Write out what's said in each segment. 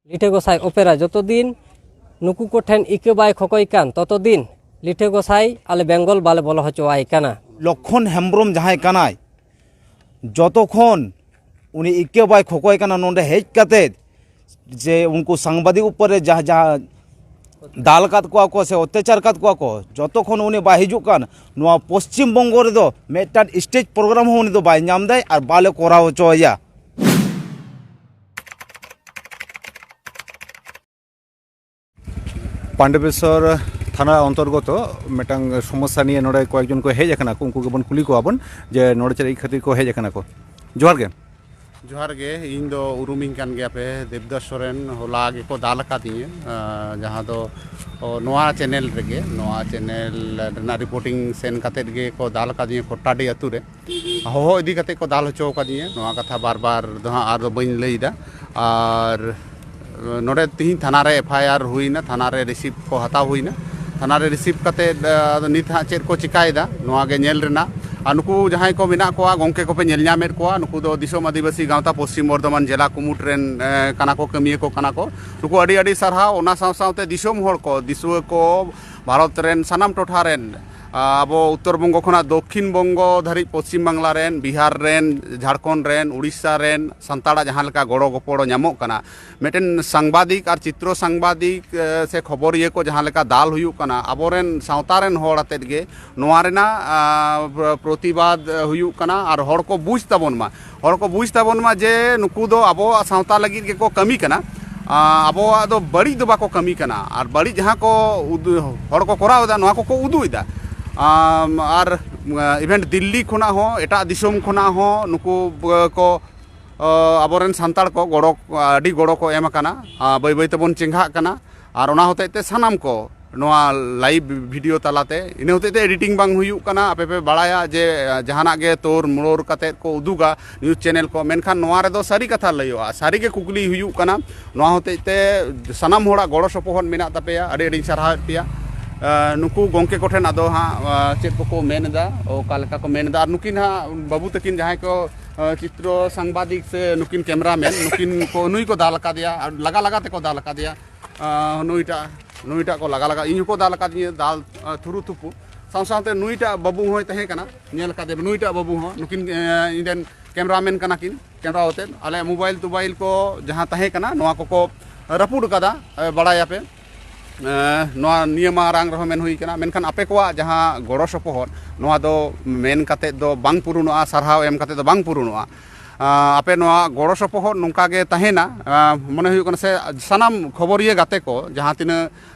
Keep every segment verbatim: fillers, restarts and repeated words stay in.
ᱞᱤᱴᱷᱟᱹ ᱜᱚᱸᱥᱟᱭ ᱚᱯᱮᱨᱟ ᱡᱚᱛᱚ ᱫᱤᱱ ᱱᱩᱠᱩ ᱠᱚ ᱴᱷᱮᱱ ᱤᱠᱟᱹ ᱵᱟᱭ ᱠᱷᱚᱠᱚᱭ ᱠᱟᱱ, ᱛᱚᱛᱚ ᱫᱤᱱ ᱞᱤᱴᱷᱟᱹ ᱜᱚᱸᱥᱟᱭ ᱟᱞᱮ ᱵᱮᱝᱜᱚᱞ ᱵᱟᱞᱮ ᱵᱚᱞᱚ ᱦᱚᱪᱚᱣᱟᱭ ᱠᱟᱱᱟ᱾ ᱞᱚᱠᱷᱚᱱ ᱦᱮᱢᱵᱨᱚᱢ ᱡᱟᱦᱟᱸᱭ ᱠᱟᱱᱟᱭ, ᱡᱚᱛᱚ ᱠᱷᱚᱱ ᱩᱱᱤ ᱤᱠᱟᱹ ᱵᱟᱭ ᱠᱷᱚᱠᱚᱭ ᱠᱟᱱᱟ, ᱱᱚᱰᱮ ᱦᱮᱡ ᱠᱟᱛᱮ ᱡᱮ ᱩᱱᱠᱩ ᱥᱟᱝᱵᱟᱫᱤᱠ ᱩᱯᱚᱨ ᱨᱮ ᱡᱟᱦᱟᱸ, ᱡᱟᱦᱟᱸ ᱫᱟᱞ ᱠᱟᱫ ᱠᱚᱣᱟ ᱠᱚ ᱥᱮ ᱚᱛᱛᱟᱪᱟᱨ ᱠᱟᱫ ᱠᱚᱣᱟ ᱠᱚ, ᱡᱚᱛᱚ ᱠᱷᱚᱱ ᱩᱱᱤ ᱵᱟᱭ ᱦᱤᱡᱩᱜ ᱠᱟᱱ, ᱱᱚᱣᱟ ᱯᱚᱥᱪᱤᱢ ᱵᱚᱝᱜᱚ ᱨᱮᱫᱚ ᱢᱤᱫᱴᱟᱝ stage program ᱦᱚᱸ ᱩᱱᱤ ᱫᱚ ᱵᱟᱭ ᱧᱟᱢ ᱫᱟᱭ ᱟᱨ ᱵᱟᱞᱮ ᱠᱚᱨᱟᱣ ᱦᱚᱪᱚᱣᱟᱭᱟ᱾ ᱯᱟᱱᱰᱮᱵᱮᱥᱚᱨ ᱛᱷᱟᱱᱟ ᱚᱱᱛᱚᱨᱜᱚᱛᱚ ᱢᱤᱫᱴᱟᱝ ᱥᱚᱢᱚᱥᱥᱟ ᱱᱤᱭᱮ ᱱᱚᱰᱮ ᱠᱚᱭᱮᱠᱡᱚᱱ ᱠᱚ ᱦᱮᱡ ᱟᱠᱟᱱᱟ ᱠᱚ, ᱩᱱᱠᱩ ᱜᱮᱵᱚᱱ ᱠᱩᱞᱤ ᱠᱚᱣᱟ ᱵᱚᱱ ᱡᱮ ᱱᱚᱰᱮ ᱪᱮᱫ ᱠᱷᱟᱹᱛᱤᱨ ᱠᱚ ᱦᱮᱡ ᱟᱠᱟᱱᱟ ᱠᱚ᱾ ᱡᱚᱦᱟᱨ ᱜᱮ᱾ ᱡᱚᱦᱟᱨ ᱜᱮ, ᱤᱧ ᱫᱚ ᱩᱨᱩᱢᱤᱧ ᱠᱟᱱ ᱜᱮᱭᱟ ᱯᱮ, ᱫᱮᱵᱫᱟᱥ ᱥᱚᱨᱮᱱ᱾ ᱦᱚᱞᱟ ᱜᱮᱠᱚ ᱫᱟᱞ ᱟᱠᱟᱫᱤᱧᱟᱹ, ᱟᱸ, ᱡᱟᱦᱟᱸ ᱫᱚ, ᱚ, ᱱᱚᱣᱟ ᱪᱮᱱᱮᱞ ᱨᱮᱜᱮ, ᱱᱚᱣᱟ ᱪᱮᱱᱮᱞ ᱨᱮᱱᱟᱜ ᱨᱤᱯᱳᱨᱴᱤᱝ ᱥᱮᱱ ᱠᱟᱛᱮᱫ ᱜᱮᱠᱚ ᱫᱟᱞ ᱟᱠᱟᱫᱤᱧᱟᱹ ᱠᱚᱴᱟᱰᱤ ᱟᱹᱛᱩ ᱨᱮ᱾ ᱦᱚᱦᱚ ᱤᱫᱤ ᱠᱟᱛᱮ ᱠᱚ ᱫᱟᱞ ᱦᱚᱪᱚ ᱟᱠᱟᱫᱤᱧᱟᱹ, ᱱᱚᱣᱟ ᱠᱟᱛᱷᱟ ᱵᱟᱨ ᱵᱟᱨ ᱫᱚ ᱦᱟᱸᱜ ᱟᱨ ᱫᱚ ᱵᱟᱹᱧ ᱞᱟᱹᱭ ᱮᱫᱟ᱾ ᱟᱨ ᱱᱚᱰᱮ ᱛᱤᱦᱤᱧ ᱛᱷᱟᱱᱟ ᱨᱮ ᱮᱯᱷ ᱟᱭ ᱟᱨ ᱦᱩᱭᱱᱟ, ᱛᱷᱟᱱᱟ ᱨᱮ ᱨᱤᱥᱤᱵᱷ ᱠᱚ ᱦᱟᱛᱟᱣ ᱦᱩᱭᱱᱟ᱾ ᱛᱷᱟᱱᱟ ᱨᱮ ᱨᱤᱥᱤᱵᱷ ᱠᱟᱛᱮ, ᱟᱫᱚ ᱱᱤᱛ ᱦᱟᱸᱜ ᱪᱮᱫ ᱠᱚ ᱪᱤᱠᱟᱭᱮᱫᱟ, ᱱᱚᱣᱟ ᱜᱮ ᱧᱮᱞ ᱨᱮᱱᱟᱜ᱾ ᱟᱨ ᱱᱩᱠᱩ ᱡᱟᱦᱟᱸᱭ ᱠᱚ ᱢᱮᱱᱟᱜ ᱠᱚᱣᱟ, ᱜᱚᱢᱠᱮ ᱠᱚᱯᱮ ᱧᱮᱞ ᱧᱟᱢᱮᱫ ᱠᱚᱣᱟ, ᱱᱩᱠᱩ ᱫᱚ ᱫᱤᱥᱚᱢ ᱟᱹᱫᱤᱵᱟᱹᱥᱤ ᱜᱟᱶᱛᱟ ᱯᱚᱥᱪᱤᱢ ᱵᱚᱨᱫᱷᱚᱢᱟᱱ ᱡᱮᱞᱟ ᱠᱩᱢᱩᱴ ᱨᱮᱱ, ᱮ, ᱠᱟᱱᱟ ᱠᱚ, ᱠᱟᱹᱢᱤᱭᱟᱹ ᱠᱚ ᱠᱟᱱᱟ ᱠᱚ᱾ ᱱᱩᱠᱩ ᱟᱹᱰᱤ ᱟᱹᱰᱤ ᱥᱟᱨᱦᱟᱣ᱾ ᱚᱱᱟ ᱥᱟᱶ ᱥᱟᱶᱛᱮ ᱫᱤᱥᱚᱢ ᱦᱚᱲ ᱠᱚ, ᱫᱤᱥᱩᱣᱟᱹ ᱠᱚ, ᱵᱷᱟᱨᱚᱛ ᱨᱮᱱ ᱥᱟᱱᱟᱢ ᱴᱚᱴᱷᱟ ᱨᱮᱱ, ᱟ, ᱟᱵᱚ ᱩᱛᱛᱚᱨ ᱵᱚᱝᱜᱚ ᱠᱷᱚᱱᱟᱜ ᱫᱚᱠᱠᱷᱤᱱ ᱵᱚᱝᱜᱚ ᱫᱷᱟᱹᱨᱤᱡ, ᱯᱚᱥᱪᱤᱢ ᱵᱟᱝᱞᱟ ᱨᱮᱱ, ᱵᱤᱦᱟᱨ ᱨᱮᱱ, ᱡᱷᱟᱲᱠᱷᱚᱸᱰ ᱨᱮᱱ, ᱩᱲᱤᱥᱥᱟ ᱨᱮᱱ ᱥᱟᱱᱛᱟᱲᱟᱜ ᱡᱟᱦᱟᱸ ᱞᱮᱠᱟ ᱜᱚᱲᱚ ᱜᱚᱯᱚᱲᱚ ᱧᱟᱢᱚᱜ ᱠᱟᱱᱟ, ᱢᱤᱫᱴᱮᱱ ᱥᱟᱝᱵᱟᱫᱤᱠ ᱟᱨ ᱪᱤᱛᱨᱚ ᱥᱟᱝᱵᱟᱫᱤᱠ, ᱮ, ᱥᱮ ᱠᱷᱚᱵᱚᱨᱤᱭᱟᱹ ᱠᱚ ᱡᱟᱦᱟᱸ ᱞᱮᱠᱟ ᱫᱟᱞ ᱦᱩᱭᱩᱜ ᱠᱟᱱᱟ, ᱟᱵᱚᱨᱮᱱ ᱥᱟᱶᱛᱟ ᱨᱮᱱ ᱦᱚᱲ ᱟᱛᱮᱫ ᱜᱮ ᱱᱚᱣᱟ ᱨᱮᱱᱟᱜ, ᱟ, ᱯᱨᱚ-, ᱯᱨᱚᱛᱤᱵᱟᱫ ᱦᱩᱭᱩᱜ ᱠᱟᱱᱟ ᱟᱨ ᱦᱚᱲ ᱠᱚ ᱵᱩᱡᱽ ᱛᱟᱵᱚᱱ ᱢᱟ, ᱦᱚᱲ ᱠᱚ ᱵᱩᱡᱽ ᱛᱟᱵᱚᱱ ᱢᱟ ᱡᱮ ᱱᱩᱠᱩ ᱫᱚ ᱟᱵᱚᱣᱟᱜ ᱥᱟᱶᱛᱟ ᱞᱟᱹᱜᱤᱫ ᱜᱮᱠᱚ ᱠᱟᱹᱢᱤ ᱠᱟᱱᱟ, ᱟ, ᱟᱵᱚᱣᱟᱜ ᱫᱚ ᱵᱟᱹᱲᱤᱡ ᱫᱚ ᱵᱟᱠᱚ ᱠᱟᱹᱢᱤ ᱠᱟᱱᱟ᱾ ᱟᱨ ᱵᱟᱹᱲᱤᱡ ᱡᱟᱦᱟᱸ ᱠᱚ ᱩᱫᱩ-, ᱦᱚᱲ ᱠᱚ ᱠᱚᱨᱟᱣ ᱮᱫᱟ, ᱱᱚᱣᱟ ᱠᱚᱠᱚ ᱩᱫᱩᱜ ᱮᱫᱟ᱾ ᱟᱢ, ᱟᱨ, ᱟ, ᱤᱵᱷᱮᱱᱴ ᱫᱤᱞᱞᱤ ᱠᱷᱚᱱᱟᱜ ᱦᱚᱸ, ᱮᱴᱟᱜ ᱫᱤᱥᱚᱢ ᱠᱷᱚᱱᱟᱜ ᱦᱚᱸ ᱱᱩᱠᱩ, ᱟ, ᱠᱚ ᱚ, ᱟᱵᱚᱨᱮᱱ ᱥᱟᱱᱛᱟᱲ ᱠᱚ ᱜᱚᱲᱚ, ᱟᱹᱰᱤ ᱜᱚᱲᱚ ᱠᱚ ᱮᱢ ᱟᱠᱟᱱᱟ᱾ ᱟ, ᱵᱟᱹᱭ ᱵᱟᱹᱭ ᱛᱮᱵᱚᱱ ᱪᱮᱸᱜᱷᱟᱜ ᱠᱟᱱᱟ᱾ ᱟᱨ ᱚᱱᱟ ᱦᱚᱛᱮᱡ ᱛᱮ ᱥᱟᱱᱟᱢ ᱠᱚ ᱱᱚᱣᱟ ᱞᱟᱭᱤᱵᱷ ᱵᱷᱤᱰᱤᱭᱳ ᱛᱟᱞᱟᱛᱮ, ᱤᱱᱟᱹ ᱦᱚᱛᱮᱡ ᱛᱮ ᱮᱰᱤᱴᱤᱝ ᱵᱟᱝ ᱦᱩᱭᱩᱜ ᱠᱟᱱᱟ᱾ ᱟᱯᱮ ᱯᱮ ᱵᱟᱲᱟᱭᱟ ᱡᱮ, ᱟ, ᱡᱟᱦᱟᱱᱟᱜ ᱜᱮ ᱛᱳᱲ ᱢᱳᱲᱳᱲ ᱠᱟᱛᱮᱫ ᱠᱚ ᱩᱫᱩᱜᱟ ᱱᱤᱭᱩᱡᱽ ᱪᱮᱱᱮᱞ ᱠᱚ, ᱢᱮᱱᱠᱷᱟᱱ ᱱᱚᱣᱟ ᱨᱮᱫᱚ ᱥᱟᱹᱨᱤ ᱠᱟᱛᱷᱟ ᱞᱟᱹᱭᱚᱜᱼᱟ, ᱥᱟᱹᱨᱤ ᱜᱮ ᱠᱩᱠᱞᱤ ᱦᱩᱭᱩᱜ ᱠᱟᱱᱟ᱾ ᱱᱚᱣᱟ ᱦᱚᱛᱮᱡ ᱛᱮ ᱥᱟᱱᱟᱢ ᱦᱚᱲᱟᱜ ᱜᱚᱲᱚ ᱥᱚᱯᱚᱦᱚᱫ ᱢᱮᱱᱟᱜ ᱛᱟᱯᱮᱭᱟ, ᱟᱹᱰᱤ ᱟᱹᱰᱤᱧ ᱥᱟᱨᱦᱟᱣᱮᱫ ᱯᱮᱭᱟ᱾ ᱟ, ᱱᱩᱠᱩ ᱜᱚᱢᱠᱮ ᱠᱚᱴᱷᱮᱱ ᱟᱫᱚ ᱦᱟᱸᱜ, ᱟ, ᱪᱮᱫ ᱠᱚᱠᱚ ᱢᱮᱱ ᱮᱫᱟ, ᱚᱠᱟ ᱞᱮᱠᱟ ᱠᱚ ᱢᱮᱱ ᱮᱫᱟ, ᱟᱨ ᱱᱩᱠᱤᱱ ᱦᱟᱸᱜ ᱵᱟᱹᱵᱩ ᱛᱟᱹᱠᱤᱱ ᱡᱟᱦᱟᱸᱭ ᱠᱚ ᱪᱤᱛᱨᱚ ᱥᱟᱝᱵᱟᱫᱤᱠ ᱥᱮ ᱱᱩᱠᱤᱱ ᱠᱮᱢᱨᱟᱢᱮᱱ, ᱱᱩᱠᱤᱱ ᱠᱚ, ᱱᱩᱭ ᱠᱚ ᱫᱟᱞ ᱟᱠᱟᱫᱮᱭᱟ, ᱟᱨ ᱞᱟᱜᱟ ᱞᱟᱜᱟ ᱛᱮᱠᱚ ᱫᱟᱞ ᱟᱠᱟᱫᱮᱭᱟ᱾ ᱱᱩᱭᱴᱟᱜ, ᱱᱩᱭᱴᱟᱜ ᱠᱚ ᱞᱟᱜᱟ ᱞᱟᱜᱟ, ᱤᱧ ᱦᱚᱸᱠᱚ ᱫᱟᱞ ᱟᱠᱟᱫᱤᱧᱟ, ᱫᱟᱞ ᱛᱷᱩᱨᱩ ᱛᱷᱩᱯᱩ᱾ ᱥᱟᱶ ᱥᱟᱶᱛᱮ ᱱᱩᱭᱴᱟᱜ ᱵᱟᱹᱵᱩ ᱦᱚᱸᱭ ᱛᱟᱦᱮᱸ ᱠᱟᱱᱟ, ᱧᱮᱞ ᱟᱠᱟᱫᱮ ᱱᱩᱭᱴᱟᱜ ᱵᱟᱹᱵᱩ ᱦᱚᱸ, ᱱᱩᱠᱤᱱ ᱤᱧ ᱨᱮᱱ ᱠᱮᱢᱨᱟᱢᱮᱱ ᱠᱟᱱᱟ ᱠᱤᱱ᱾ ᱠᱮᱢᱨᱟ ᱟᱛᱮᱫ ᱟᱞᱮ ᱢᱳᱵᱟᱭᱤᱞ ᱛᱳᱵᱟᱭᱤᱞ ᱠᱚ ᱡᱟᱦᱟᱸ ᱛᱟᱦᱮᱸ ᱠᱟᱱᱟ, ᱱᱚᱣᱟ ᱠᱚᱠᱚ ᱨᱟᱹᱯᱩᱫ ᱟᱠᱟᱫᱟ, ᱵᱟᱲᱟᱭᱟᱯᱮ᱾ ᱱᱚᱣᱟ ᱱᱤᱭᱟᱹ ᱢᱟᱨᱟᱝ ᱨᱮᱦᱚᱸ ᱢᱮᱱ ᱦᱩᱭ ᱠᱟᱱᱟ, ᱢᱮᱱᱠᱷᱟᱱ ᱟᱯᱮ ᱠᱚᱣᱟᱜ ᱡᱟᱦᱟᱸ ᱜᱚᱲᱚ ᱥᱚᱯᱚᱦᱚᱫ, ᱱᱚᱣᱟ ᱫᱚ ᱢᱮᱱ ᱠᱟᱛᱮᱫ ᱫᱚ ᱵᱟᱝ ᱯᱩᱨᱩᱱᱚᱜᱼᱟ, ᱥᱟᱨᱦᱟᱣ ᱮᱢ ᱠᱟᱛᱮᱫ ᱫᱚ ᱵᱟᱝ ᱯᱩᱨᱩᱱᱚᱜᱼᱟ᱾ ᱟᱯᱮ ᱱᱚᱣᱟ ᱜᱚᱲᱚ ᱥᱚᱯᱚᱦᱚᱫ ᱱᱚᱝᱠᱟ ᱜᱮ ᱛᱟᱦᱮᱱᱟ, ᱢᱚᱱᱮ ᱦᱩᱭᱩᱜ ᱠᱟᱱᱟ ᱥᱮ ᱥᱟᱱᱟᱢ ᱠᱷᱚᱵᱚᱨᱤᱭᱟᱹ ᱜᱟᱛᱮ ᱠᱚ, ᱡᱟᱦᱟᱸ ᱛᱤᱱᱟᱹᱜ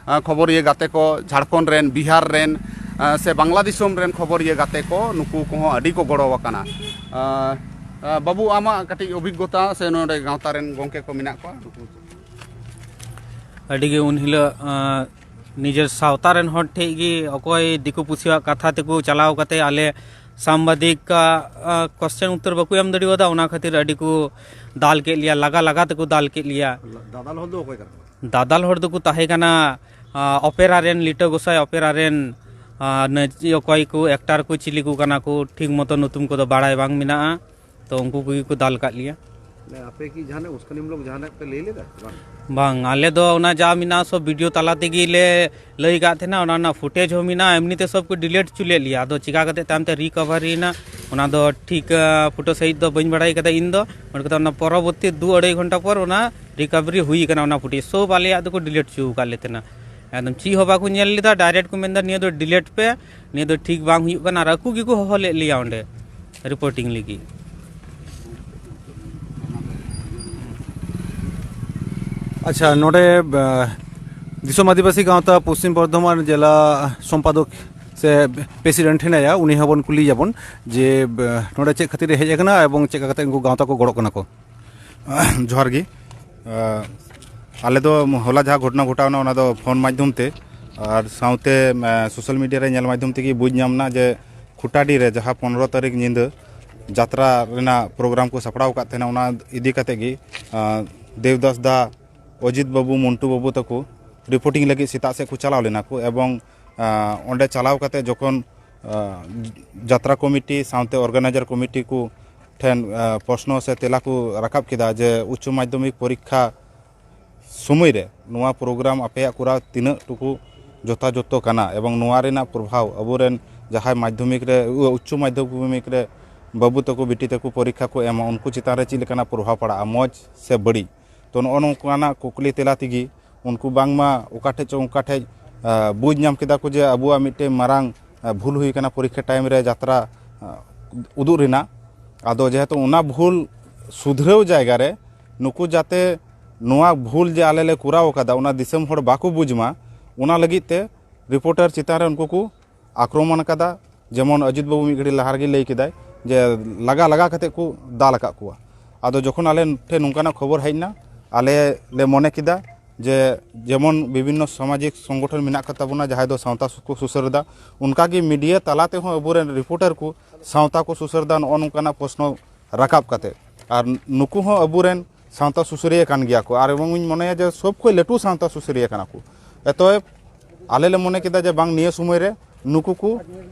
ᱠᱷᱚᱵᱚᱨᱤᱭᱟᱹ ᱜᱟᱛᱮ ᱠᱚ ᱡᱷᱟᱲᱠᱷᱚᱸᱰ ᱨᱮᱱ, ᱵᱤᱦᱟᱨ ᱨᱮᱱ, ᱥᱮ ᱵᱟᱝᱞᱟ ᱫᱤᱥᱚᱢ ᱨᱮᱱ ᱠᱷᱚᱵᱚᱨᱤᱭᱟᱹ ᱜᱟᱛᱮ ᱠᱚ, ᱱᱩᱠᱩ ᱠᱚᱦᱚᱸ ᱟᱹᱰᱤ ᱠᱚ ᱜᱚᱲᱚ ᱟᱠᱟᱱᱟ᱾ ᱵᱟᱹᱵᱩ, ᱟᱢᱟᱜ ᱠᱟᱹᱴᱤᱡ ᱚᱵᱷᱤᱜᱽᱜᱚᱛᱟ ᱥᱮ ᱱᱚᱰᱮ ᱜᱟᱶᱛᱟ ᱨᱮᱱ ᱜᱚᱢᱠᱮ ᱠᱚ ᱢᱮᱱᱟᱜ ᱠᱚᱣᱟ, ᱱᱩᱠᱩ ᱟᱹᱰᱤ ᱜᱮ ᱩᱱ ᱦᱤᱞᱳᱜ ᱱᱤᱡᱮᱨ ᱥᱟᱶᱛᱟ ᱨᱮᱱ ᱦᱚᱲ ᱴᱷᱮᱱ ᱜᱮ ᱚᱠᱚᱭ ᱫᱤᱠᱩ ᱯᱩᱥᱤᱭᱟᱜ ᱠᱟᱛᱷᱟ ᱛᱮᱠᱚ ᱪᱟᱞᱟᱣ ᱠᱟᱛᱮ ᱟᱞᱮ ᱥᱟᱢᱵᱟᱫᱤᱠ ᱠᱚᱥᱪᱮᱱ ᱩᱛᱛᱚᱨ ᱵᱟᱠᱚ ᱮᱢ ᱫᱟᱲᱮᱣᱟᱫᱟ, ᱚᱱᱟ ᱠᱷᱟᱹᱛᱤᱨ ᱟᱹᱰᱤ ᱠᱚ ᱫᱟᱞ ᱠᱮᱫ ᱞᱮᱭᱟ, ᱞᱟᱜᱟ ᱞᱟᱜᱟ ᱛᱮᱠᱚ ᱫᱟᱞ ᱠᱮᱫ ᱞᱮᱭᱟ᱾ ᱫᱟᱫᱟᱞ ᱦᱚᱲ ᱫᱚ ᱚᱠᱚᱭ ᱠᱟᱱᱟ? ᱫᱟᱫᱟᱞ ᱦᱚᱲ ᱫᱚᱠᱚ ᱛᱟᱦᱮᱸ ᱠᱟᱱᱟ ᱚᱯᱮᱨᱟ ᱨᱮᱱ, ᱞᱤᱴᱟᱹ ᱜᱚᱸᱥᱟᱭ ᱚᱯᱮᱨᱟ ᱨᱮᱱ ᱚᱠᱚᱭ ᱠᱚ ᱮᱠᱴᱟᱨ ᱠᱚ ᱪᱤᱞᱤ ᱠᱚ ᱠᱟᱱᱟ ᱠᱚ, ᱴᱷᱤᱠ ᱢᱚᱛᱚ ᱧᱩᱛᱩᱢ ᱠᱚᱫᱚ ᱵᱟᱲᱟᱭ ᱵᱟᱝ ᱢᱮᱱᱟᱜᱼᱟ᱾ ᱛᱚ ᱩᱱᱠᱩ ᱠᱚᱜᱮ ᱠᱚ ᱫᱟᱞ ᱠᱟᱜ ᱞᱮᱭᱟ᱾ ᱟᱯᱮ ᱠᱤ ᱡᱟᱦᱟᱱᱟᱜ ᱩᱥᱠᱟᱱᱤᱢᱩᱞᱚᱠ ᱡᱟᱦᱟᱱᱟᱜ ᱯᱮ ᱞᱟᱹᱭ ᱞᱮᱫᱟ ᱥᱮ ᱵᱟᱝ? ᱵᱟᱝ, ᱟᱞᱮ ᱫᱚ ᱚᱱᱟ ᱡᱟ ᱢᱮᱱᱟᱜᱼᱟ ᱥᱚᱵ ᱵᱷᱤᱰᱤᱭᱳ ᱛᱟᱞᱟ ᱛᱮᱜᱮ ᱞᱮ ᱞᱟᱹᱭ ᱠᱟᱜ ᱛᱟᱦᱮᱱᱟ᱾ ᱚᱱᱟ ᱨᱮᱱᱟᱜ ᱯᱷᱩᱴᱮᱡᱽ ᱦᱚᱸ ᱢᱮᱱᱟᱜᱼᱟ, ᱮᱢᱱᱤ ᱛᱮ ᱥᱚᱵ ᱠᱚ ᱰᱤᱞᱤᱴ ᱦᱚᱪᱚ ᱞᱮᱫ ᱞᱮᱭᱟ᱾ ᱟᱫᱚ ᱪᱤᱠᱟ ᱠᱟᱛᱮ ᱛᱟᱭᱚᱢ ᱛᱮ ᱨᱤᱠᱟᱵᱷᱟᱨᱤ ᱮᱱᱟ, ᱚᱱᱟ ᱫᱚ ᱴᱷᱤᱠ ᱯᱷᱳᱴᱳ ᱥᱟᱹᱦᱤᱡ ᱫᱚ ᱵᱟᱹᱧ ᱵᱟᱲᱟᱭ ᱠᱟᱫᱟ ᱤᱧ ᱫᱚ᱾ ᱚᱱᱟ ᱯᱚᱨᱚᱵᱚᱨᱛᱤ ᱫᱩ ᱟᱹᱲᱟᱹᱭ ᱜᱷᱚᱱᱴᱟ ᱯᱚᱨ ᱚᱱᱟ ᱨᱤᱠᱟᱵᱷᱟᱨᱤ ᱦᱩᱭ ᱠᱟᱱᱟ, ᱚᱱᱟ ᱯᱷᱩᱴᱮᱡᱽ ᱥᱚᱵ ᱟᱞᱮᱭᱟᱜ ᱫᱚᱠᱚ ᱰᱤᱞᱤᱴ ᱦᱚᱪᱚ ᱟᱠᱟᱫ ᱞᱮ ᱛᱟᱦᱮᱱᱟ᱾ ᱮᱠᱫᱚᱢ ᱪᱮᱫ ᱦᱚᱸ ᱵᱟᱠᱚ ᱧᱮᱞ ᱞᱮᱫᱟ, ᱰᱟᱭᱨᱮᱠᱴ ᱠᱚ ᱢᱮᱱᱫᱟ ᱱᱤᱭᱟᱹ ᱫᱚ ᱰᱤᱞᱤᱴ ᱯᱮ, ᱱᱤᱭᱟᱹ ᱫᱚ ᱴᱷᱤᱠ ᱵᱟᱝ ᱦᱩᱭᱩᱜ ᱠᱟᱱᱟ᱾ ᱟᱨ ᱟᱠᱚ ᱜᱮᱠᱚ ᱦᱚᱦᱚ ᱞᱮᱫ ᱞᱮᱭᱟ ᱚᱸᱰᱮ ᱨᱤᱯᱳᱨᱴᱤᱝ ᱞᱟᱹᱜᱤᱫ᱾ ᱟᱪᱪᱷᱟ, ᱱᱚᱰᱮ ᱫᱤᱥᱚᱢ ᱟᱹᱫᱤᱵᱟᱹᱥᱤ ᱜᱟᱶᱛᱟ ᱯᱚᱥᱪᱤᱢ ᱵᱚᱨᱫᱷᱚᱢᱟᱱ ᱡᱮᱞᱟ ᱥᱚᱢᱯᱟᱫᱚᱠ ᱥᱮ ᱯᱨᱮᱥᱤᱰᱮᱱᱴ ᱦᱮᱱᱟᱭᱟ, ᱩᱱᱤ ᱦᱚᱸᱵᱚᱱ ᱠᱩᱞᱤᱭᱮᱭᱟᱵᱚᱱ ᱡᱮ ᱱᱚᱰᱮ ᱪᱮᱫ ᱠᱷᱟᱹᱛᱤᱨ ᱮ ᱦᱮᱡ ᱟᱠᱟᱱᱟ ᱮᱵᱚᱝ ᱪᱮᱫ ᱞᱮᱠᱟ ᱠᱟᱛᱮ ᱩᱱᱠᱩ ᱜᱟᱶᱛᱟ ᱠᱚ ᱜᱚᱲᱚᱜ ᱠᱟᱱᱟ ᱠᱚ᱾ ᱡᱚᱦᱟᱨ ᱜᱮ᱾ ᱟᱞᱮ ᱫᱚ ᱦᱚᱞᱟ ᱡᱟᱦᱟᱸ ᱜᱷᱚᱴᱚᱱᱟ ᱜᱷᱚᱴᱟᱣᱱᱟ, ᱚᱱᱟ ᱫᱚ ᱯᱷᱳᱱ ᱢᱟᱫᱽᱫᱷᱚᱢ ᱛᱮ ᱟᱨ ᱥᱟᱶᱛᱮ ᱥᱳᱥᱟᱞ ᱢᱤᱰᱤᱭᱟ ᱨᱮ ᱧᱮᱞ ᱢᱟᱫᱽᱫᱷᱚᱢ ᱛᱮᱜᱮ ᱵᱩᱡᱽ ᱧᱟᱢ ᱮᱱᱟ ᱡᱮ ᱠᱷᱩᱴᱟᱰᱤ ᱨᱮ ᱡᱟᱦᱟᱸ ᱯᱚᱱᱨᱚ ᱛᱟᱹᱨᱤᱠᱷ ᱧᱤᱫᱟᱹ ᱡᱟᱛᱨᱟ ᱨᱮᱱᱟᱜ ᱯᱨᱳᱜᱨᱟᱢ ᱠᱚ ᱥᱟᱯᱲᱟᱣ ᱟᱠᱟᱫ ᱛᱟᱦᱮᱱᱟ, ᱚᱱᱟ ᱤᱫᱤ ᱠᱟᱛᱮ ᱜᱮ ᱫᱮᱵᱽᱫᱟᱥ ᱫᱟ, ᱚᱡᱤᱛ ᱵᱟᱹᱵᱩ, ᱢᱚᱱᱴᱩ ᱵᱟᱹᱵᱩ ᱛᱟᱠᱚ ᱨᱤᱯᱳᱨᱴᱤᱝ ᱞᱟᱹᱜᱤᱫ ᱥᱮᱛᱟᱜ ᱥᱮᱫ ᱠᱚ ᱪᱟᱞᱟᱣ ᱞᱮᱱᱟ ᱠᱚ ᱮᱵᱚᱝ ᱚᱸᱰᱮ ᱪᱟᱞᱟᱣ ᱠᱟᱛᱮ ᱡᱚᱠᱷᱚᱱ ᱡᱟᱛᱨᱟ ᱠᱚᱢᱤᱴᱤ ᱥᱟᱶᱛᱮ ᱚᱨᱜᱟᱱᱟᱭᱡᱟᱨ ᱠᱚᱢᱤᱴᱤ ᱠᱚ ᱴᱷᱮᱱ ᱯᱨᱚᱥᱱᱚ ᱥᱮ ᱛᱮᱞᱟ ᱠᱚ ᱨᱟᱠᱟᱵ ᱠᱮᱫᱟ ᱡᱮ ᱩᱪᱪᱚ ᱢᱟᱫᱽᱫᱷᱚᱢᱤᱠ ᱯᱚᱨᱤᱠᱠᱷᱟ ᱥᱚᱢᱚᱭ ᱨᱮ ᱱᱚᱣᱟ ᱯᱨᱳᱜᱨᱟᱢ ᱟᱯᱮᱭᱟᱜ ᱠᱚᱨᱟᱣ ᱛᱤᱱᱟᱹᱜ ᱴᱩᱠᱩ ᱡᱚᱛᱷᱟᱡᱚᱛᱷᱚ ᱠᱟᱱᱟ ᱮᱵᱚᱝ ᱱᱚᱣᱟ ᱨᱮᱱᱟᱜ ᱯᱨᱚᱵᱷᱟᱵᱽ ᱟᱵᱚᱨᱮᱱ ᱡᱟᱦᱟᱸᱭ ᱢᱟᱫᱽᱫᱷᱚᱢᱤᱠ ᱨᱮ, ᱩᱪᱪᱚ ᱢᱟᱫᱽᱫᱷᱚᱢᱤᱠ ᱨᱮ ᱵᱟᱹᱵᱩ ᱛᱟᱠᱚ, ᱵᱤᱴᱤ ᱛᱟᱠᱚ ᱯᱚᱨᱤᱠᱠᱷᱟ ᱠᱚ ᱮᱢᱟ, ᱩᱱᱠᱩ ᱪᱮᱛᱟᱱ ᱨᱮ ᱪᱮᱫ ᱞᱮᱠᱟᱱᱟᱜ ᱯᱨᱚᱵᱷᱟᱵᱽ ᱯᱟᱲᱟᱜᱼᱟ, ᱢᱚᱡᱽ ᱥᱮ ᱵᱟᱹᱲᱤᱡ? ᱛᱚ, ᱱᱚᱜᱼᱚ ᱱᱚᱝᱠᱟᱱᱟᱜ ᱠᱩᱠᱞᱤ ᱛᱮᱞᱟ ᱛᱮᱜᱮ ᱩᱱᱠᱩ ᱵᱟᱝᱢᱟ ᱚᱠᱟ ᱴᱷᱮᱡ ᱪᱚ ᱚᱱᱠᱟ ᱴᱷᱮᱡ, ᱟ, ᱵᱩᱡᱽ ᱧᱟᱢ ᱠᱮᱫᱟ ᱠᱚ ᱡᱮ ᱟᱵᱚᱣᱟᱜ ᱢᱤᱫᱴᱮᱱ ᱢᱟᱨᱟᱝ, ᱟ, ᱵᱷᱩᱞ ᱦᱩᱭ ᱠᱟᱱᱟ ᱯᱚᱨᱤᱠᱠᱷᱟ ᱴᱟᱭᱤᱢ ᱨᱮ ᱡᱟᱛᱨᱟ, ᱟ, ᱩᱫᱩᱜ ᱨᱮᱱᱟᱜ᱾ ᱟᱫᱚ ᱡᱮᱦᱮᱛᱩ ᱚᱱᱟ ᱵᱷᱩᱞ ᱥᱩᱫᱷᱨᱟᱹᱣ ᱡᱟᱭᱜᱟ ᱨᱮ ᱱᱩᱠᱩ ᱡᱟᱛᱮ ᱱᱚᱣᱟ ᱵᱷᱩᱞ ᱡᱮ ᱟᱞᱮ ᱞᱮ ᱠᱚᱨᱟᱣ ᱟᱠᱟᱫᱟ, ᱚᱱᱟ ᱫᱤᱥᱚᱢ ᱦᱚᱲ ᱵᱟᱠᱚ ᱵᱩᱡᱽ ᱢᱟ, ᱚᱱᱟ ᱞᱟᱹᱜᱤᱫ ᱛᱮ ᱨᱤᱯᱳᱨᱴᱟᱨ ᱪᱮᱛᱟᱱ ᱨᱮ ᱩᱱᱠᱩ ᱠᱚ ᱟᱠᱨᱚᱢᱚᱱ ᱟᱠᱟᱫᱟ᱾ ᱡᱮᱢᱚᱱ ᱚᱡᱤᱛ ᱵᱟᱹᱵᱩ ᱢᱤᱫ ᱜᱷᱟᱹᱲᱤᱡ ᱞᱟᱦᱟ ᱨᱮᱜᱮ ᱞᱟᱹᱭ ᱠᱮᱫᱟᱭ ᱡᱮ ᱞᱟᱜᱟ ᱞᱟᱜᱟ ᱠᱟᱛᱮ ᱠᱚ ᱫᱟᱞ ᱟᱠᱟᱫ ᱠᱚᱣᱟ᱾ ᱟᱫᱚ ᱡᱚᱠᱷᱚᱱ ᱟᱞᱮ ᱴᱷᱮᱱ ᱱᱚᱝᱠᱟᱱᱟᱜ ᱠᱷᱚᱵᱚᱨ ᱦᱮᱡ ᱮᱱᱟ, ᱟᱞᱮ ᱞᱮ ᱢᱚᱱᱮ ᱠᱮᱫᱟ ᱡᱮ ᱡᱮᱢᱚᱱ ᱵᱤᱵᱷᱤᱱᱱᱚ ᱥᱟᱢᱟᱡᱤᱠ ᱥᱚᱝᱜᱚᱴᱷᱚᱱ ᱢᱮᱱᱟᱜ ᱠᱚ ᱛᱟᱵᱚᱱᱟ, ᱡᱟᱦᱟᱸᱭ ᱫᱚ ᱥᱟᱶᱛᱟ ᱠᱚ ᱥᱩᱥᱟᱹᱨ ᱮᱫᱟ, ᱚᱱᱠᱟᱜᱮ ᱢᱤᱰᱤᱭᱟ ᱛᱟᱞᱟ ᱛᱮᱦᱚᱸ ᱟᱵᱚᱨᱮᱱ ᱨᱤᱯᱳᱨᱴᱟᱨ ᱠᱚ ᱥᱟᱶᱛᱟ ᱠᱚ ᱥᱩᱥᱟᱹᱨ ᱮᱫᱟ, ᱱᱚᱜᱼᱚ ᱱᱚᱝᱠᱟᱱᱟᱜ ᱯᱨᱚᱥᱱᱚ ᱨᱟᱠᱟᱵ ᱠᱟᱛᱮ᱾ ᱟᱨ ᱱᱩᱠᱩ ᱦᱚᱸ ᱟᱵᱚᱨᱮᱱ ᱥᱟᱶᱛᱟ ᱥᱩᱥᱟᱹᱨᱤᱭᱟᱹ ᱠᱟᱱ ᱜᱮᱭᱟ ᱠᱚ, ᱟᱨ ᱮᱵᱚᱝ ᱤᱧ ᱢᱚᱱᱮᱭᱟ ᱡᱮ ᱥᱚᱵ ᱠᱷᱚᱱ ᱞᱟᱹᱴᱩ ᱥᱟᱶᱛᱟ ᱥᱩᱥᱟᱹᱨᱤᱭᱟᱹ ᱠᱟᱱᱟ ᱠᱚ᱾ ᱮᱛᱚᱮᱵ ᱟᱞᱮ ᱞᱮ ᱢᱚᱱᱮ ᱠᱮᱫᱟ ᱡᱮ ᱵᱟᱝ, ᱱᱤᱭᱟᱹ ᱥᱚᱢᱚᱭ ᱨᱮ ᱱᱩᱠᱩ ᱠᱚ